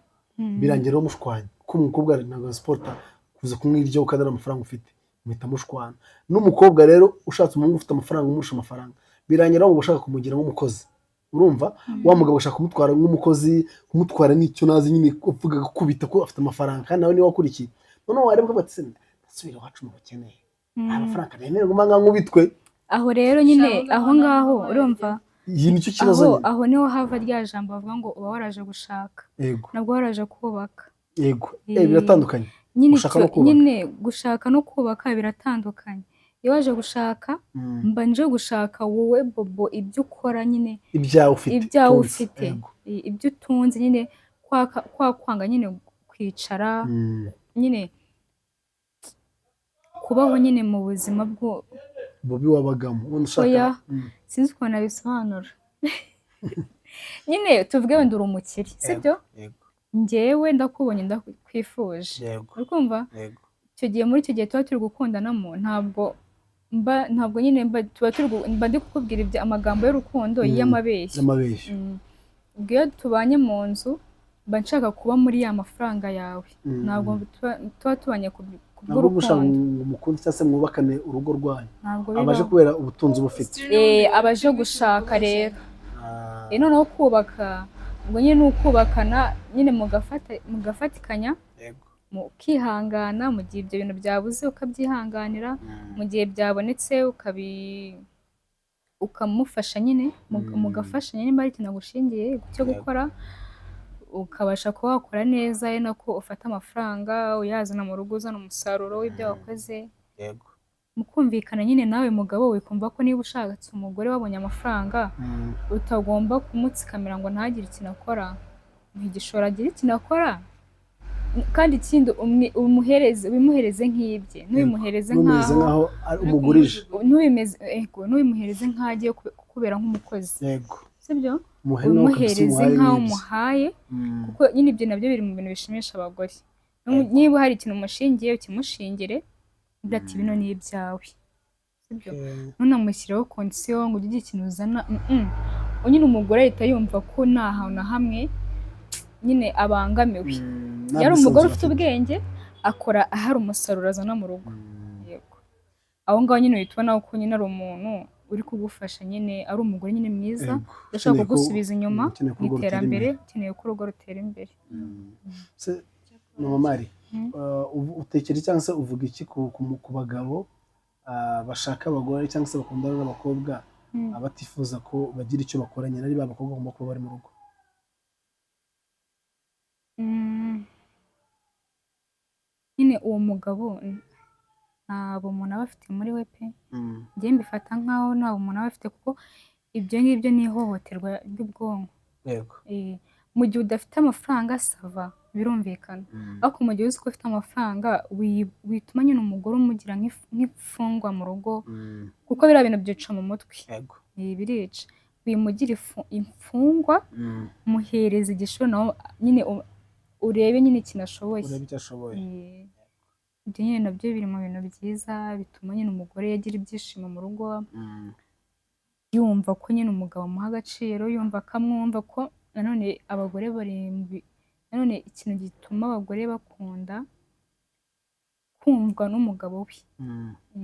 Speaker 1: Birangira mushwanya, kuko umukobwa ntabwo sipota kuza kumwiryaho kandi ari amafaranga ufite, muhita mushwana. N'umukobwa rero ushatse umuhungu ufite amafaranga, umurusha amafaranga, birangira waba ushaka kumugira nk'umukozi. Urumva, wa mugabo ashaka kumutwara nk'umukozi, kumutwara n'icyo nazi nyine, kuvuga gukubita ko afite amafaranga kandi nawe niwe wakurikiye. Noneho wareba ukavuga ati: "Se, ndasubira iwacu mu bukene, nta mafaranga nemererwa ngo nkubitwe."
Speaker 3: Aho rero nyine,
Speaker 2: Shaka
Speaker 3: aho
Speaker 2: ngo
Speaker 3: ngaho
Speaker 2: nawe
Speaker 3: urumva,
Speaker 1: Iyi nicyo kibazo
Speaker 3: aho
Speaker 1: nyine.
Speaker 3: aho niho hava rya jambo bavuga ngo uba waraje gushaka, nabwo waraje kubaka.
Speaker 1: Yego, biratandukanye.
Speaker 3: Nyine
Speaker 1: Gushaka no kubaka.
Speaker 3: Nyine gushaka no kubaka biratandukanye. Iyo waje gushaka, mba nje gushaka wowe Bobo, ibyo ukora nyine,
Speaker 1: Ibyawe ufite,
Speaker 3: ibyawe
Speaker 1: utunze.
Speaker 3: ufite, ibyo utunze nyine, kwa kwanga nyine kwicara, nyine kubaho nyine mu buzima bwo
Speaker 1: Bubi wabagamo ubundi ushaka.
Speaker 3: Oya. Sinzi ukuntu nabisobanura nyine. Tuvuge wenda uri umukire, sibyo?
Speaker 1: Yego.
Speaker 3: Njyewe ndakubonye, ndakwifuje. Uri kumva?
Speaker 1: Yego.
Speaker 3: Icyo gihe, muri icyo gihe tuba turi gukundanamo, ntabwo mba, ntabwo nyine mba, tuba turi mba ndi kukubwira ibyo amagambo y'urukundo y'amabeshyi.
Speaker 1: Y'amabeshyo.
Speaker 3: Ubwo iyo tubanye mu nzu, mba nshaka kuba muri ya mafaranga yawe. Ntabwo tuba tubanye ku
Speaker 1: Ntabwo uba ushaka
Speaker 3: bw'urukundo.
Speaker 1: ngo umukunzi cyangwa se mwubakane urugo rwanyu.
Speaker 3: Ntabwo
Speaker 1: Abaje
Speaker 3: bibaho.
Speaker 1: kubera ubutunzi uba ufite.
Speaker 3: Abaje gushaka rero. Noneho kubaka, ubwo nyine ni ukubakana nyine, mugafatikanya, mukihangana mu gihe ibyo bintu byabuze, ukabyihanganira mu gihe byabonetse, ukamufasha nyine, mugafashanya niba hari ikintu agushingiye cyo gukora, ukabasha kuba wakora neza, ari nako ufata amafaranga uyazana mu rugo, uzana umusaruro w'ibyo wakoze. Mukumvikana nyine. Nawe mugabo wikumva ko niba ushatse umugore wabonye amafaranga, utagomba kumutsikamira ngo ntagire ikintu akora. Ntigishoro, agire ikintu akora. Kandi ikindi, umuhereze, ubimuhereze nk'ibye, ntubimuhereze
Speaker 1: Ntumeze
Speaker 3: nk'aho
Speaker 1: nkaho ari umugurije.
Speaker 3: Ego, ntubimuhereze nk'aho agiye kukubera nk'umukozi. Sibyo?
Speaker 1: Umuhe nawe kabisa.
Speaker 3: Ubimuhereze
Speaker 1: Umuhaye
Speaker 3: nk'aho
Speaker 1: nk'ibye.
Speaker 3: umuhaye, kuko nyine ibyo nabyo biri mu bintu bishimisha abagore. Niba hari ikintu umushingiye, ukimushingire, ugira ati: "Bino ni ibyawe." Sibyo? Ntunamushyireho condition ngo ujye ugira ikintu uzana. Nyine umugore ahita yumva ko nta hantu na hamwe nyine abangamiwe.
Speaker 1: Nta
Speaker 3: Iyo ari umugore
Speaker 1: bwisanzure
Speaker 3: ufite
Speaker 1: afite.
Speaker 3: ubwenge, akora ahari umusaruro azana mu rugo. Yego, aho ngaho nyine uhita ubona ko nyine ari umuntu. uri kugufasha nyine ari umugore nyine mwiza,
Speaker 1: Yego.
Speaker 3: udashobora
Speaker 1: Ukeneye ko-
Speaker 3: kugusubiza inyuma
Speaker 1: ukeneye ko
Speaker 3: mu
Speaker 1: urugo rutera
Speaker 3: iterambere,
Speaker 1: imbere.
Speaker 3: ukeneye ko urugo rutera imbere.
Speaker 1: Se mama Mari, utekereza cyangwa se uvuga iki ku bagabo bashaka abagore cyangwa se bakundana n'abakobwa batifuza ko bagira icyo bakora nyine, ari ba bakobwa bagomba kuba bari mu rugo?
Speaker 3: Nyine uwo mugabo nta bumuntu aba afite muri we pe. Njye mbifata nkaho nta bumuntu aba afite, kuko ibyo ngibyo ni ihohoterwa ry'ubwonko. Mu gihe udafite amafaranga, ça va, birumvikana, ariko mu gihe uzi ko ufite amafaranga, wituma nyine umugore umugira nk'imfungwa mu rugo, kuko biriya bintu byica mu mutwe. Birica. Wimugira imfungwa, muhereza igishoro, nawe nyine urebe nyine ikintu ashoboye.
Speaker 1: Urebe icyo ashoboye.
Speaker 3: Ibyo nyine nabyo biri mu bintu byiza bituma nyine umugore yagira ibyishimo mu rugo, yumva ko nyine umugabo amuha agaciro, yumva ko amwumva, ko nanone abagore bari mu nanone ikintu gituma abagore bakunda kumvwa n'umugabo we.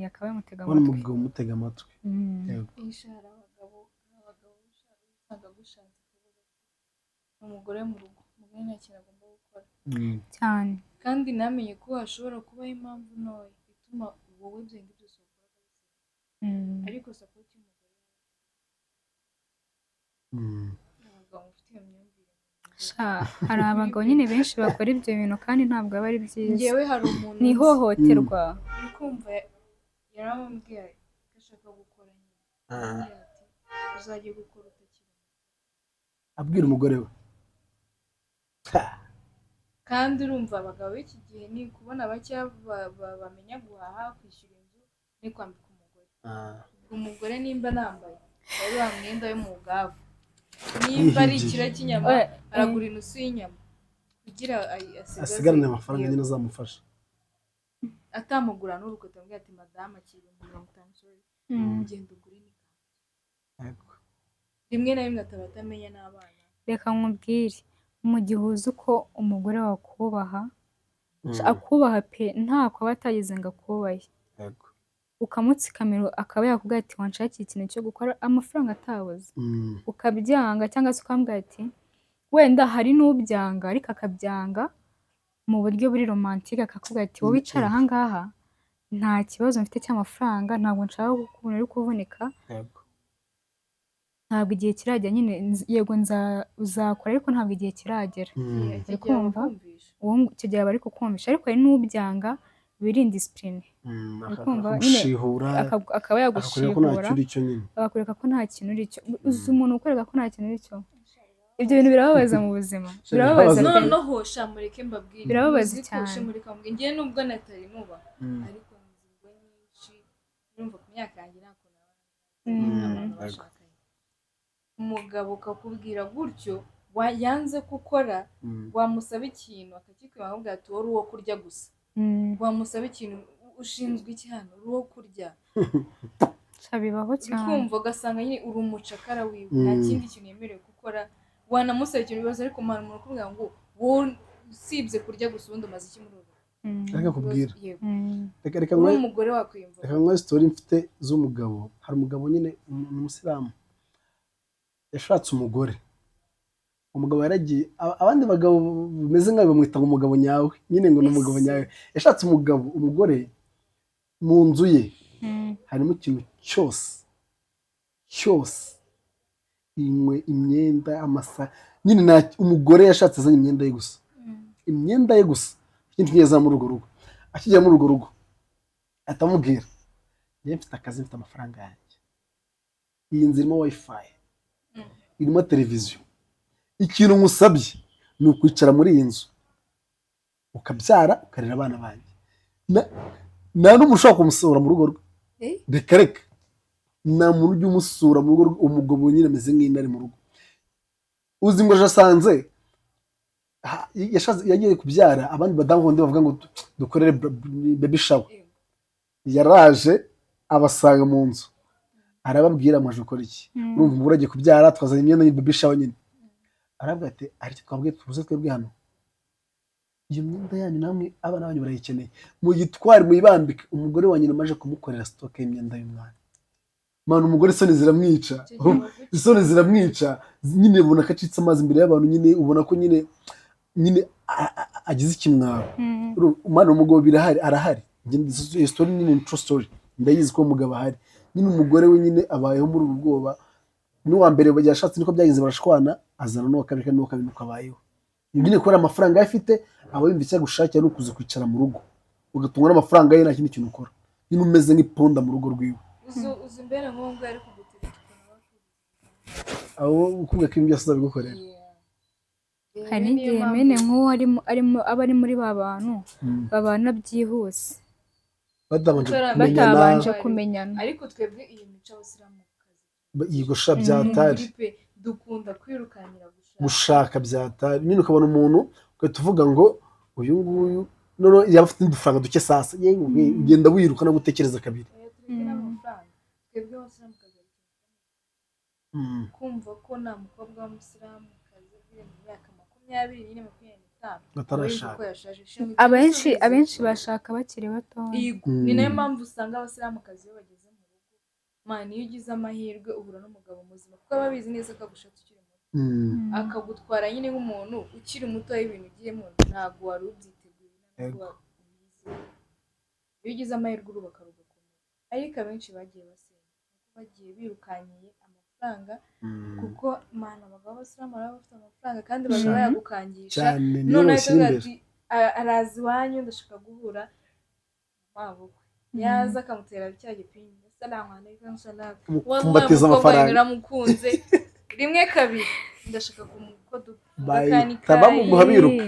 Speaker 3: Akaba yamutega
Speaker 1: Kubona
Speaker 3: amatwi.
Speaker 1: umugabo umutega amatwi. Yego.
Speaker 2: Isha, hari abagabo usanga agushatse kuvuga ati ni umugore mu rugo, umugore nta kintu agomba gukora.
Speaker 3: Cyane.
Speaker 2: Kandi namenye ko hashobora kubaho impamvu ntoya ituma wowe ibyo ngibyo byose wakora ariko support y'umugore. Abagabo mufite iyo myumvire.
Speaker 3: Sha, hari abagabo nyine benshi bakora ibyo bintu kandi ntabwo aba ari byiza.
Speaker 2: Njyewe hari umuntu
Speaker 3: Ni ihohoterwa.
Speaker 2: Uri kumva, yaramubwiye ko ashaka gukora nyine. Aramubwira ati uzajye gukora utakiri muto.
Speaker 1: Abwira umugore we. Ha!
Speaker 2: Kandi urumva abagabo b'iki gihe ni kubona bake bamenya guhaha, kwishyura inzu no kwambika umugore. Umugore nimba nambaye wari wa mwenda we mu bwavu, nimba ari
Speaker 1: Yihigiye.
Speaker 2: ikiro cy'inyama,
Speaker 3: Oya,
Speaker 2: aragura inusu y'inyama kugira asigaze.
Speaker 1: Asigarane amafaranga nyine azamufasha.
Speaker 2: Atamugura n'urukweto, amubwira ati madamu akira 50,000, sorry, genda ugure n'ikanzu. Rimwe na rimwe ataba atamenya n'abana.
Speaker 3: Reka nkubwire, mu gihe uzi ko umugore wawe akubaha, akubaha pe, ntako aba atagize ngo akubahe, ukamutsikamira, akaba yakubwira ati wanshakiye ikintu cyo gukora, amafaranga atabuze, ukabyanga cyangwa se ukambwira ati wenda hari n'ubyanga, ariko akabyanga mu buryo buri romantique, akakubwira ati wowe icara ahangaha, nta kibazo mfite cy'amafaranga, ntabwo nshaka kukubona uri kuvunika, ntabwo igihe kiragera nyine, yego uzakora ariko ntabwo igihe kiragera.
Speaker 2: Icyo
Speaker 3: Uri
Speaker 2: gihe
Speaker 3: kumva?
Speaker 2: abakumvisha.
Speaker 3: Uwo icyo gihe aba ari kukumvisha, ariko hari n'ubyanga biri indiscipline. Uri kumva nyine,
Speaker 1: Akagushihura,
Speaker 3: akaba
Speaker 1: akakwereka ko nta
Speaker 3: yagushihura,
Speaker 1: cyo uri cyo nyine.
Speaker 3: Akakwereka ko nta kintu uri cyo. Uzi umuntu ukwereka ko nta kintu uri cyo? Ibyo bintu birababaza mu buzima, birababaza
Speaker 1: Birababaza.
Speaker 3: pe.
Speaker 2: Noneho sha, mureke mbabwire.
Speaker 3: Birababaza
Speaker 2: Muzi ko
Speaker 3: cyane.
Speaker 2: sha, mureke mbabwire, njyewe nubwo natari nubaha, ariko nzi ingo nyinshi, urumva ku myaka yanjye nta kuntu naba abantu bashakanye, umugabo ukakubwira gutyo, yanze gukora, wamusaba ikintu akakikwima, akakubwira ati wowe uri uwo kurya gusa. Wamusaba ikintu, ushinzwe iki hano? Uri uwo kurya.
Speaker 3: Sha, bibaho
Speaker 2: Uri
Speaker 3: cyane.
Speaker 2: kumva, ugasanga nyine uri umucakara wiwe, nta kindi kintu yemerewe gukora. Wanamusaba ikintu bibazo, ariko mara umuntu ukubwira ngo wowe usibye kurya gusa ubundi umaze iki muri uru rugo?
Speaker 1: Reka kubwira.
Speaker 2: Yego.
Speaker 1: Reka
Speaker 2: Uri
Speaker 1: nkwe
Speaker 2: umugore wakwiyumva.
Speaker 1: Reka nkwe story mfite z'umugabo. Hari umugabo nyine, ni umusilamu, yashatse umugore. Umugabo yaragiye, abandi bagabo bameze nkawe bamwita ngo umugabo nyawe nyine, ngo ni umugabo
Speaker 2: Ese.
Speaker 1: nyawe. Yashatse umugabo, umugore mu nzu ye harimo ikintu cyose cyose, inkwe, imyenda, amasa nyine, umugore yashatse azanye imyenda ye gusa, imyenda ye gusa, ikindi kigeze muri urwo rugo. Akigera muri urwo rugo ahita amubwira: njyewe mfite akazi, mfite amafaranga yanjye, iyi nzu irimo wifi, irimo televiziyo, ikintu nkusabye ni ukwicara muri iyi nzu ukabyara, ukarera abana banjye. Nta n'umuntu ushobora kumusura mu rugo rwe.
Speaker 2: Eh?
Speaker 1: Reka reka, nta muntu ujya umusura mu rugo rwe. Umugabo nyine ameze nk'intare mu rugo. Uzi ngo asanze yagiye kubyara, abandi badamu bundi bavuga ngo dukorere baby shower. Yaraje abasanga mu nzu, arababwira: mwaje gukora iki? Urumva, umugore agiye kubyara, twazanye imyenda ya baby shower nyine. Arabwira ati hari icyo twabwiye tubuze twebwe hano? Iyo myenda yanyu namwe abana banyu barayikeneye, muyitware muyibambike. Umugore wa nyina amaze kumukorera stock y'imyenda y'umwana. Mana, umugore isoni ziramwica.
Speaker 2: Icyo gihe baguca.
Speaker 1: Isoni ziramwica nyine, ubona ko acitse amazi imbere y'abantu nyine, ubona ko nyine agize ikimwaro. Umwana umugabo birahari, arahari. Iyo story nyine ni true story, ndayizi ko umugabo ahari nyine, umugore we nyine abayeho muri ubu bwoba. N'uwa mbere yashatse niko byagenze, barashwana, azana n'uwa kabiri, kandi n'uwa kabiri nuko abayeho nyine kubera amafaranga ye afite, aba yumva icyo agushakira ni ukuza kwicara mu rugo ugatungwa n'amafaranga ye, nta kindi kintu ukora nyine, umeze nk'iponda mu rugo rwiwe.
Speaker 2: Uzi mbere nk'uwo nguwo ari kugutereta ukuntu aba
Speaker 1: Abo ukubwira ko ibintu byose azabigukorera.
Speaker 2: Yeah.
Speaker 3: Hari
Speaker 2: Niyo
Speaker 3: n'igihe
Speaker 2: mpamvu-
Speaker 3: mene nk'uwo arimo aba ari muri ba bantu babana byihuse.
Speaker 1: Batabanje
Speaker 2: Batabanje
Speaker 1: kumenyana.
Speaker 3: Batabanje kumenyana.
Speaker 2: Ariko twebwe iyi mico abasilamukazi
Speaker 1: Yigosha byatari.
Speaker 2: Pe, dukunda kwirukankira gushaka.
Speaker 1: Gushaka byatari nyine, ukabona umuntu ugahita uvuga ngo uyu nguyu noneho yaba afite n'udufaranga duke sasa, yewe ugenda wiruka no gutekereza kabiri.
Speaker 2: Oya, tureke n'amafaranga, twebwe abasilamukazi kumva ko nta mukobwa w'umusilamukazi uri mu myaka 24, 25
Speaker 1: Atarashaka.
Speaker 2: aba yumva ko yashaje. Shema
Speaker 3: Abenshi
Speaker 2: igisubizo.
Speaker 3: abenshi bashaka bakiri batoya.
Speaker 2: Yego, ni nayo mpamvu usanga abasilamukazi iyo bageze mu rugo, man, iyo ugize amahirwe uhura n'umugabo muzima, kuko aba abizi neza ko agushatse ukiri muto, akagutwara nyine nk'umuntu ukiri muto y'ibintu ugiyemo ntabwo wari ubyiteguye, ntabwo ubizi. Iyo ugize amahirwe urubaka rugakomera, ariko abenshi bagiye basenya kuko bagiye birukankiye amafaranga, kuko mana, abagabo b'abasilamu baba bafite amafaranga kandi baza bayagukangisha.
Speaker 1: Cyane, niyo
Speaker 2: None
Speaker 1: bashyira
Speaker 2: ahita
Speaker 1: imbere.
Speaker 2: ati: Araza iwanyu, ndashaka guhura mabukwe." Yaza akamutera cya gipingi, "Salamu alaikum, salam."
Speaker 1: Kumupfumbatiza amafaranga.
Speaker 2: Naramukunze rimwe kabiri, ndashaka kumuko
Speaker 1: Bahita bamuguha biruka.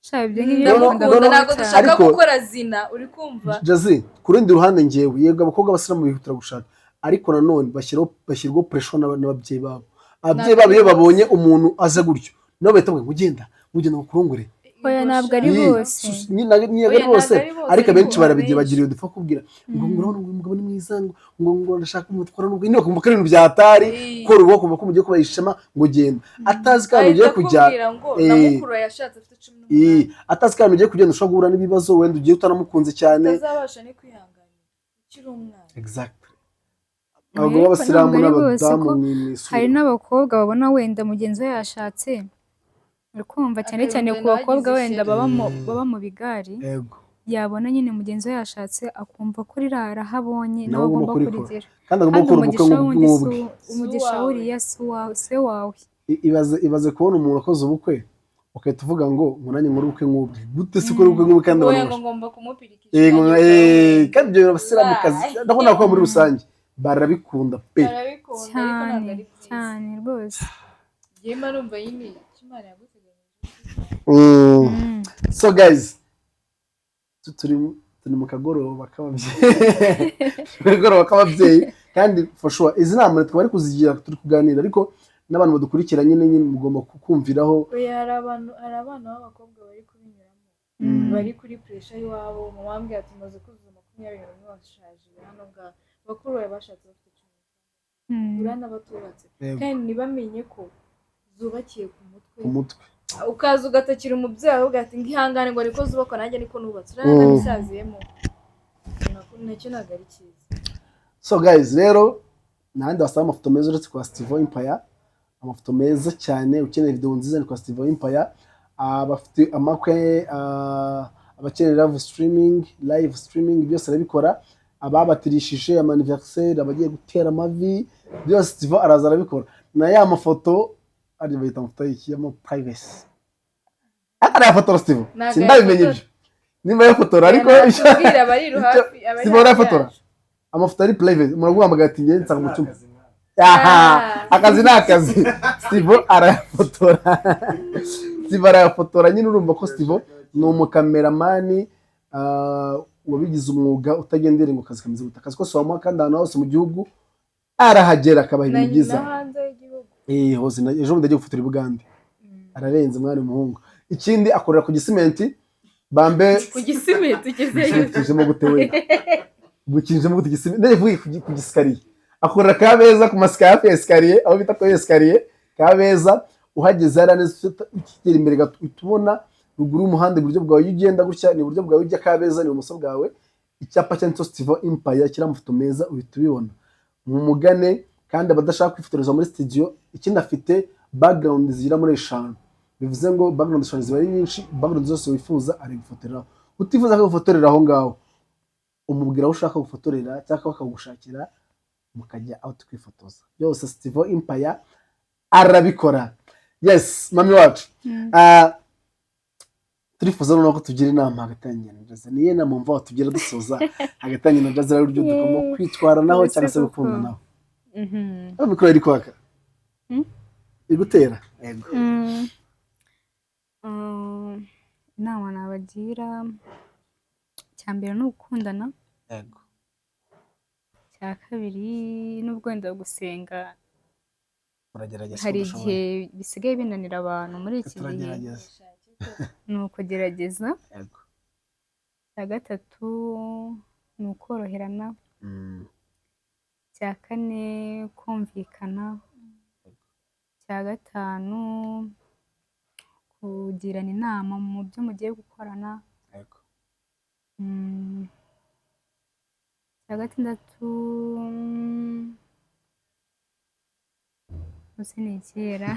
Speaker 3: Sha, ibyo ngibyo
Speaker 1: Ndamukunda,
Speaker 3: bikunda
Speaker 2: Ndamukunda, ntabwo
Speaker 3: kubaho cyane.
Speaker 2: dushaka
Speaker 1: Ariko-
Speaker 2: gukora zina, uri kumva?
Speaker 1: Jazi, ku rundi ruhande ngewe, yego abakobwa b'abasilamu bihutira gushaka, ariko nanone bashyirwaho pressure n'ababyeyi babo. Ababyeyi babo iyo babonye umuntu aza gutyo, nabo bahita bavuga ngo ugenda, ugenda ngo kurongore.
Speaker 3: Oya, ntabwo ari
Speaker 1: Yee,
Speaker 3: bose.
Speaker 1: Ni
Speaker 2: Oya,
Speaker 1: ari bose,
Speaker 2: ntabwo ari bose,
Speaker 1: ariko
Speaker 2: ariko
Speaker 1: abenshi barabigira,
Speaker 2: abenshi.
Speaker 1: bagira iyo dupfa kubwira ngo urabona ngo uyu mugabo ni mwiza, ngo ndashaka kumutwara, nubwo nyine bakumva ko ari ibintu byatari kora ubu, bakumva ko mugiye kubaha ishema, ngo genda, atazi ko ahantu ugiye
Speaker 2: Ahita
Speaker 1: kujya
Speaker 2: akubwira ngo na mukuru we yashatse afite cumi n'umunani.
Speaker 1: Atazi ko ahantu ugiye kugenda ushobora guhura n'ibibazo, wenda ugiye utanamukunze cyane.
Speaker 2: Utazabasha no kwihanganira ukiri umwana.
Speaker 1: Exactly.
Speaker 3: Ariko
Speaker 1: Abagabo b'abasilamu
Speaker 3: ntabwo ari bose,
Speaker 1: n'abadamu
Speaker 3: ko
Speaker 1: ni isura.
Speaker 3: Hari n'abakobwa babona wenda mugenzi we yashatse, uri kumva, cyane cyane ku
Speaker 2: Akabibona
Speaker 3: bakobwa
Speaker 2: wagize
Speaker 3: wenda
Speaker 2: ishyari.
Speaker 3: baba mu bigari, yabona nyine mugenzi we yashatse akumva ko rirara aho abonye
Speaker 1: Nawe
Speaker 3: nawe
Speaker 1: agomba
Speaker 3: agomba
Speaker 1: kurikora.
Speaker 3: kurigira.
Speaker 1: Kandi agomba
Speaker 3: Kandi
Speaker 1: gukora ubukwe
Speaker 3: umugisha wundi si
Speaker 1: nk'ubwe.
Speaker 3: umugisha
Speaker 2: Si uwawe.
Speaker 3: wuriya si uwawe, si wawe.
Speaker 1: Ibaze kubona umuntu akoze ubukwe ugahita uvuga ngo nanjye nkore ubukwe nk'ubwe. Gute se ukora ubukwe nk'ubwe kandi
Speaker 2: Oya,
Speaker 1: abantu
Speaker 2: ngo ngomba kumupirikisha.
Speaker 1: Yego, kandi ibyo bintu abasilamukazi, ndabona ko muri rusange barabikunda pe.
Speaker 2: Barabikunda, ariko ntabwo
Speaker 3: Cyane
Speaker 2: ari byiza.
Speaker 3: cyane rwose.
Speaker 2: Njyewe mba numva nyine icyo Imana yaguteganyirije.
Speaker 1: So guys, turi mu kagoroba k'ababyeyi, mu kagoroba k'ababyeyi, kandi for sure izi nama twari kuzigira turi kuganira, ariko n'abantu badukurikira nyine mugomba kumviraho.
Speaker 2: Oya, hari abantu, hari abana b'abakobwa bari kubinyuramo, bari kuri pressure y'iwabo. Mama wambwiye ati: "Umaze kuzuza 21, washaje hano ngaha." Bakuru bawe bashatse bafite 15, uriya n'abatubatse, kandi ntibamenye ko zubakiye ku mutwe.
Speaker 1: Ku mutwe.
Speaker 2: Ukaza ugatakira umubyeyi avuga ati ngihangane, ngo niko zubakwa, nanjye niko nubatse, uriya nabisaziyemo, nacyo ntabwo ari cyiza.
Speaker 1: So guys, rero ntahandi wasanga amafoto meza uretse kwa Steve Empire. Amafoto meza cyane, ukeneye video nziza ni kwa Steve Empire. Bafite amakwe, abakeneye live streaming byose arabikora, ababatirishije, ama anniversaire, abagiye gutera amavi, byose Steve araza arabikora. Na ya mafoto ari bayita amafoto y'iki, y'ama privacy, ariko arayafotora Steve.
Speaker 2: Ntabwo
Speaker 1: Sindabimenya
Speaker 2: ayafotora.
Speaker 1: ibyo nimba yafotora, ariko
Speaker 2: Natubwira abari hafi, abari
Speaker 1: Steve
Speaker 2: hafi
Speaker 1: arayafotora.
Speaker 2: yacu.
Speaker 1: Amafoto ari private, umuntu aguhamagaye ati ngiye nsanga mu cyumba. Aha, akazi ni akazi. Steve arayafotora, Steve arayafotora nyine. Urumva ko Steve ni umukameramani wabigize umwuga, utagendera ngo akazi kameze gute, akazi kose wamuha, kandi ahantu hose mu gihugu arahagera akabaha
Speaker 2: Na
Speaker 1: ibintu byiza.
Speaker 2: Na hanze y'igihugu.
Speaker 1: Hose ejo bundi agiye gufotora i Bugande, ararenze mwana umuhungu. Ikindi akorera ku Gisimenti bambe.
Speaker 2: Ku Gisimenti ugezeyo.
Speaker 1: Gisimenti gute we? Gukinjemo gute Gisimenti? Ndavuga ku gisikariye, akorera Kabeza ku masika, hafi ya escalier, aho bita kuri escalier Kabeza. Uhageze hariya neza, ukigera imbere gato uhita ubona ruguru y'umuhanda iburyo bwawe, iyo ugenda gutya ni iburyo bwawe ujya Kabeza, ni ibumoso bwawe, icyapa cyanditseho Steve Empire kiriho amafoto meza, uhita ubibona. Mumugane. Kandi abadashaka kwifotoreza muri studio, ikindi afite background zigera muri 5, bivuze ngo background 5 ziba ari nyinshi. Background zose wifuza arigufotoreraho. Utifuza ko agufotorera aho ngaho, umubwira aho ushaka gufotorera cyangwa bakagushakira, mukajya out kwifotoza. Byose Steve Empire arabikora. Yes, mami wacu. Turifuza noneho ko tugira inama hagati yanjye na Jazira. Niyo nama mva watugira dusoza hagati yanjye na Jazira, uburyo tugomba kwitwaranaho
Speaker 3: Ese
Speaker 1: cyangwa se
Speaker 3: koko.
Speaker 1: gukundanaho. Aho mikoro iri kwaka?
Speaker 3: Mm.
Speaker 1: Iri gutera? Yego.
Speaker 3: Inama nabagira, icya mbere ni ugukundana. Icya kabiri, n'ubwo wenda gusenga
Speaker 1: Turagerageza
Speaker 3: hari
Speaker 1: uko dushoboye.
Speaker 3: igihe bisigaye binanira abantu muri iki gihe.
Speaker 1: Turagerageza.
Speaker 3: Ni ukugerageza. Icya gatatu ni ukoroherana. Icya kane, kumvikana. Icya gatanu, kugirana inama mu byo mugiye gukorana. Icya gatandatu gusa ni kera,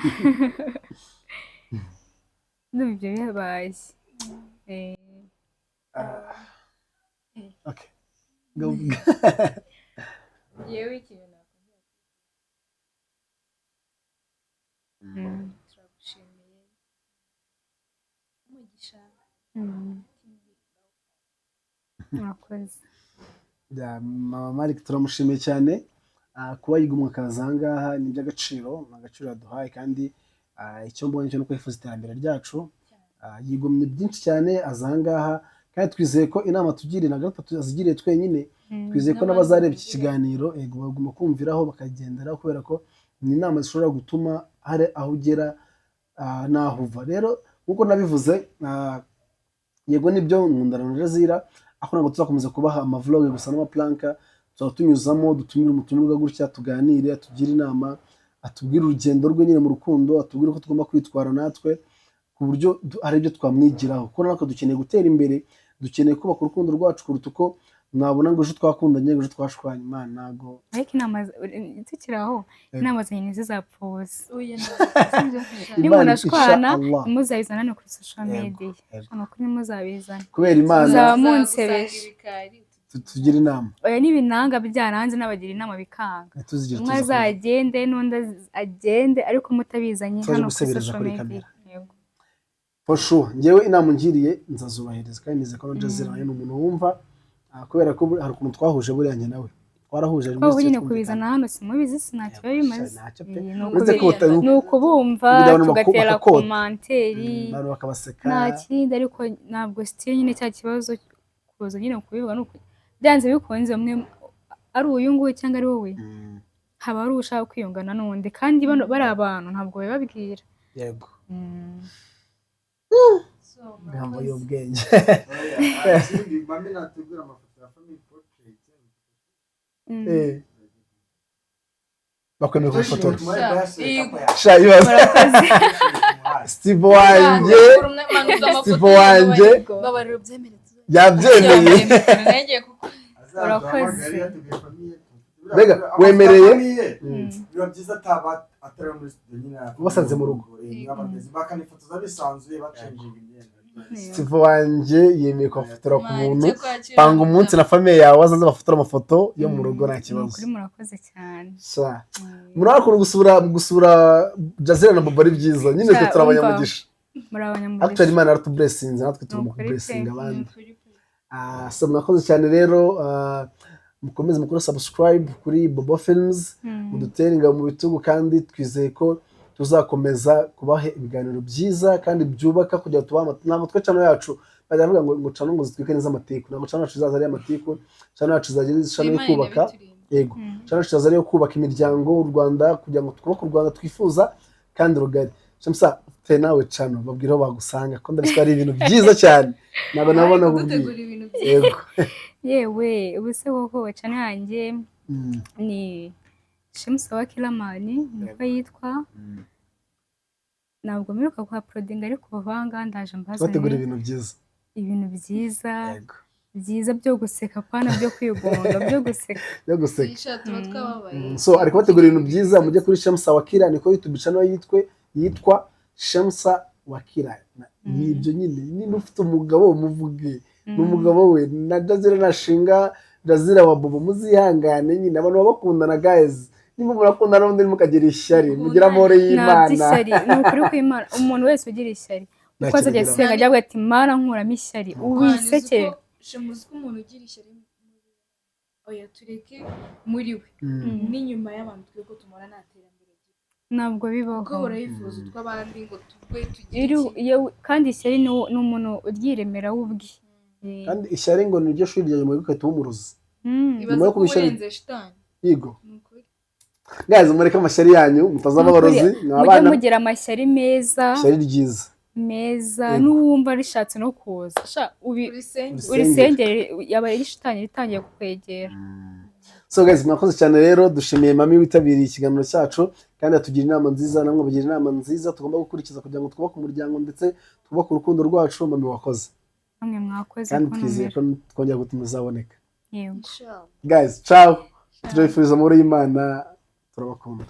Speaker 3: ndumva ibyo bibaye.
Speaker 1: Okay. Go.
Speaker 2: Yewe, ikintu nakongera, turagushimiye, umugisha.
Speaker 3: Murakoze.
Speaker 1: Ya, Mama Malik turamushimiye cyane. Kuba yigomwa akaza aha ngaha ni iby'agaciro, ni agaciro yaduhaye. Kandi icyo mbonye cyo ni uko yifuza iterambere ryacu. Yigomye byinshi cyane aza aha ngaha, kandi twizeye ko inama tugiriye na gatatu azigiriye twenyine. Twizeye ko
Speaker 2: N'abandi
Speaker 1: n'abazareba iki
Speaker 2: bagira.
Speaker 1: kiganiro, yego, bagomba kumviraho bakagenderaho, kubera ko ni inama zishobora gutuma hari aho ugera n'aho uva. Rero nk'uko nabivuze, yego nibyo, nkundana na Jazira, aho ntabwo tuzakomeza kubaha amavlog gusa n'amaprank. Tuzaba tunyuzamo dutumire umutumirwa gutya, tuganire, atugire inama, atubwire urugendo rwe nyine mu rukundo, atubwire uko tugomba kwitwara natwe, ku buryo hari ibyo twamwigiraho, kuko natwe dukeneye gutera imbere, dukeneye kubaka urukundo rwacu kuruta uko mwabona ngo ejo twakundanye, ngo ejo twashwanye. Imana ntabwo
Speaker 3: Ariko inama tukiri aho, inama zanjye ntizizapfa ubusa.
Speaker 2: Oya.
Speaker 1: Imana,
Speaker 3: Nimunashwana,
Speaker 1: insha Allah.
Speaker 3: ntimuzabizana hano kuri social
Speaker 1: Yego,
Speaker 3: media.
Speaker 1: yego.
Speaker 3: Ni ukuri ntimuzabizana.
Speaker 1: Kubera Imana.
Speaker 3: Muzaba munsebeje.
Speaker 1: Tugire inama.
Speaker 3: Oya, n'ibinanga byaranze, nabagira inama bikanga.
Speaker 1: Ntituzigere
Speaker 3: Umwe
Speaker 1: tuza
Speaker 3: azagende n'undi agende, ariko mutabizanye
Speaker 1: Twaje
Speaker 3: hano kuri
Speaker 1: gusebereza
Speaker 3: social
Speaker 1: kuri
Speaker 3: media.
Speaker 1: kamera.
Speaker 3: Yego.
Speaker 1: For sure, njyewe inama ungiriye nzazubahiriza, kandi nizeye ko na Jazira nawe ni umuntu wumva, kubera ko hari ukuntu twahuje. Buriya njye nawe twarahuje.
Speaker 3: Ko ubu nyine kubizana hano simubizi, sinacyo biba bimaze.
Speaker 1: Ntacyo pe.
Speaker 3: Ni
Speaker 1: Uretse ko
Speaker 3: ni ukubumva,
Speaker 1: kugira abantu
Speaker 3: tugatera
Speaker 1: bakota.
Speaker 3: Commentaire.
Speaker 1: Abantu bakabaseka.
Speaker 3: Nta kindi, ariko ntabwo sitire nyine cya kibazo kuza nyine kubivuga ni byanze bikunze umwe ari uyu nguyu cyangwa ari wowe, haba hari ushaka kwiyungana n'undi, kandi bano bari abantu ntabwo babibabwira.
Speaker 1: Yego. Ingambo y'ubwenge.
Speaker 4: Oya, ikindi mami nategura amafoto ya family portrait.
Speaker 1: Bakwemeye kugufotora?
Speaker 2: Yego.
Speaker 1: Sha, ibaze.
Speaker 3: Murakoze.
Speaker 1: Steve wanjye, Steve wanjye.
Speaker 2: Babarira, ubyemere.
Speaker 1: Yabyemeye.
Speaker 2: Nagiye kuko
Speaker 3: Urakoze.
Speaker 1: Mbega, wemereye?
Speaker 4: Biba byiza ataba atari muri studio nyine.
Speaker 1: Basanze mu rugo.
Speaker 4: Nk'abagezi bakanifotoza bisanzuye, bacenjinga imyenda.
Speaker 1: Steve wanjye yemeye kubafotora ku buntu. Panga umunsi na famille yawe, azaze bafotora amafoto yo mu rugo, nta kibazo.
Speaker 3: Ni ukuri murakoze cyane.
Speaker 1: Sha, murabona ukuntu gusura Jazira na Bobo ari byiza nyine.
Speaker 3: Sha,
Speaker 1: twe turi
Speaker 3: umva.
Speaker 1: abanyamugisha.
Speaker 3: Muri abanyamugisha.
Speaker 1: Actually Imana yaratublessinze, natwe tugomba
Speaker 3: Ni ukuri pe.
Speaker 1: kublessinga abandi. So mwakoze cyane rero. Mukomeze mukore subscribe kuri Bobo Films, mudutere ingabo mu bitugu, kandi twizeye ko tuzakomeza kubaha ibiganiro byiza kandi byubaka, kugira ngo tubahe ntabwo twe channel yacu bajya bavuga ngo channel ngo zitwike neza amatiku. Ntabwo channel yacu izaza ari amatiku. Channel yacu izajya ari channel yo kubaka. Yego, channel yacu izaza ari iyo kubaka imiryango, u Rwanda, kugira ngo twubake u Rwanda twifuza kandi rugari. Shamsa, ufite nawe channel, babwira aho bagusanga, ko ndabizi ko ari ibintu byiza cyane, ntabwo nabona kubwira.
Speaker 2: Kudutegura ibintu byiza.
Speaker 1: Yego.
Speaker 3: Yewe, ubu se koko channel yanjye ni Shemsa wa Kiramani, niko yitwa. Ntabwo mperuka kuhauploadinga, ariko vuba aha ngaha ndaje
Speaker 1: Bategura
Speaker 3: mbazane
Speaker 1: ibintu byiza.
Speaker 3: Ibintu byiza. Byiza byo guseka, pana byo kwigunga, byo guseka.
Speaker 1: Byo guseka.
Speaker 2: Isha, tuba twababaye.
Speaker 1: So ari kubategurira ibintu byiza. Mujye kuri Shamsa Wakira, niko YouTube channel yitwa Shamsa Wakira. Ni ibyo nyine, niba ufite umugabo muvuge n'umugabo we na Jazira nashinga Jazira wa Bobo, muzihangane nyine. Abantu baba bakundana, guys, niba murakundana n'undi mukagira ishyari, mugira amahoro
Speaker 3: Nta
Speaker 1: y'Imana.
Speaker 3: by'ishyari, ni ukuri kw'Imana. Umuntu wese ugira ishyari,
Speaker 1: Nta
Speaker 3: uko azajya
Speaker 1: kintu.
Speaker 3: asenga ajya avuga ati: "Mana, nkuramo ishyari." Wisekere.
Speaker 2: Shemuzi ko umuntu ugira ishyari, oya, tureke muri we n'inyuma y'abantu, twe ko tumubona nta terambere agira.
Speaker 3: Ntabwo bibaho.
Speaker 2: Kuko ahora yifuza utw'abandi ngo tugwe tugire iki.
Speaker 3: Kandi ishyari ni umuntu uryiremera we ubwe.
Speaker 1: Kandi ishyari ngo ni ryo shuri rya nyuma ugahita uba umurozi.
Speaker 2: Ibaze
Speaker 1: Nyuma yo
Speaker 2: ko
Speaker 1: kuba ishyari-
Speaker 2: urenze shitani.
Speaker 1: Yego.
Speaker 2: Ni ukuri.
Speaker 1: Guys, mureke amashyari yanyu, mutazaba
Speaker 3: Ni ukuri,
Speaker 1: abarozi mwa
Speaker 3: mujye
Speaker 1: bana.
Speaker 3: mugira amashyari meza.
Speaker 1: Ishyari ryiza.
Speaker 3: Meza.
Speaker 1: Yego.
Speaker 3: N'uwumva rishatse no kuza, sha,
Speaker 2: urisenge.
Speaker 1: Urisengere.
Speaker 3: Urisengere, yaba ari shitani ritangiye kukwegera.
Speaker 1: So guys, mwakoze cyane rero. Dushimiye mami witabiriye ikiganiro cyacu kandi atugira inama nziza, namwe bagira inama nziza tugomba gukurikiza kugira ngo twubake umuryango ndetse twubake urukundo rwacu. Mami, wakoze.
Speaker 3: Namwe mwakoze
Speaker 1: Kandi twizeye
Speaker 3: kuntumira.
Speaker 1: ko twongera gutuma uzaboneka.
Speaker 3: Yego.
Speaker 2: Inshallah.
Speaker 1: Guys, ciao, turabifuriza amahoro y'Imana, turabakunda.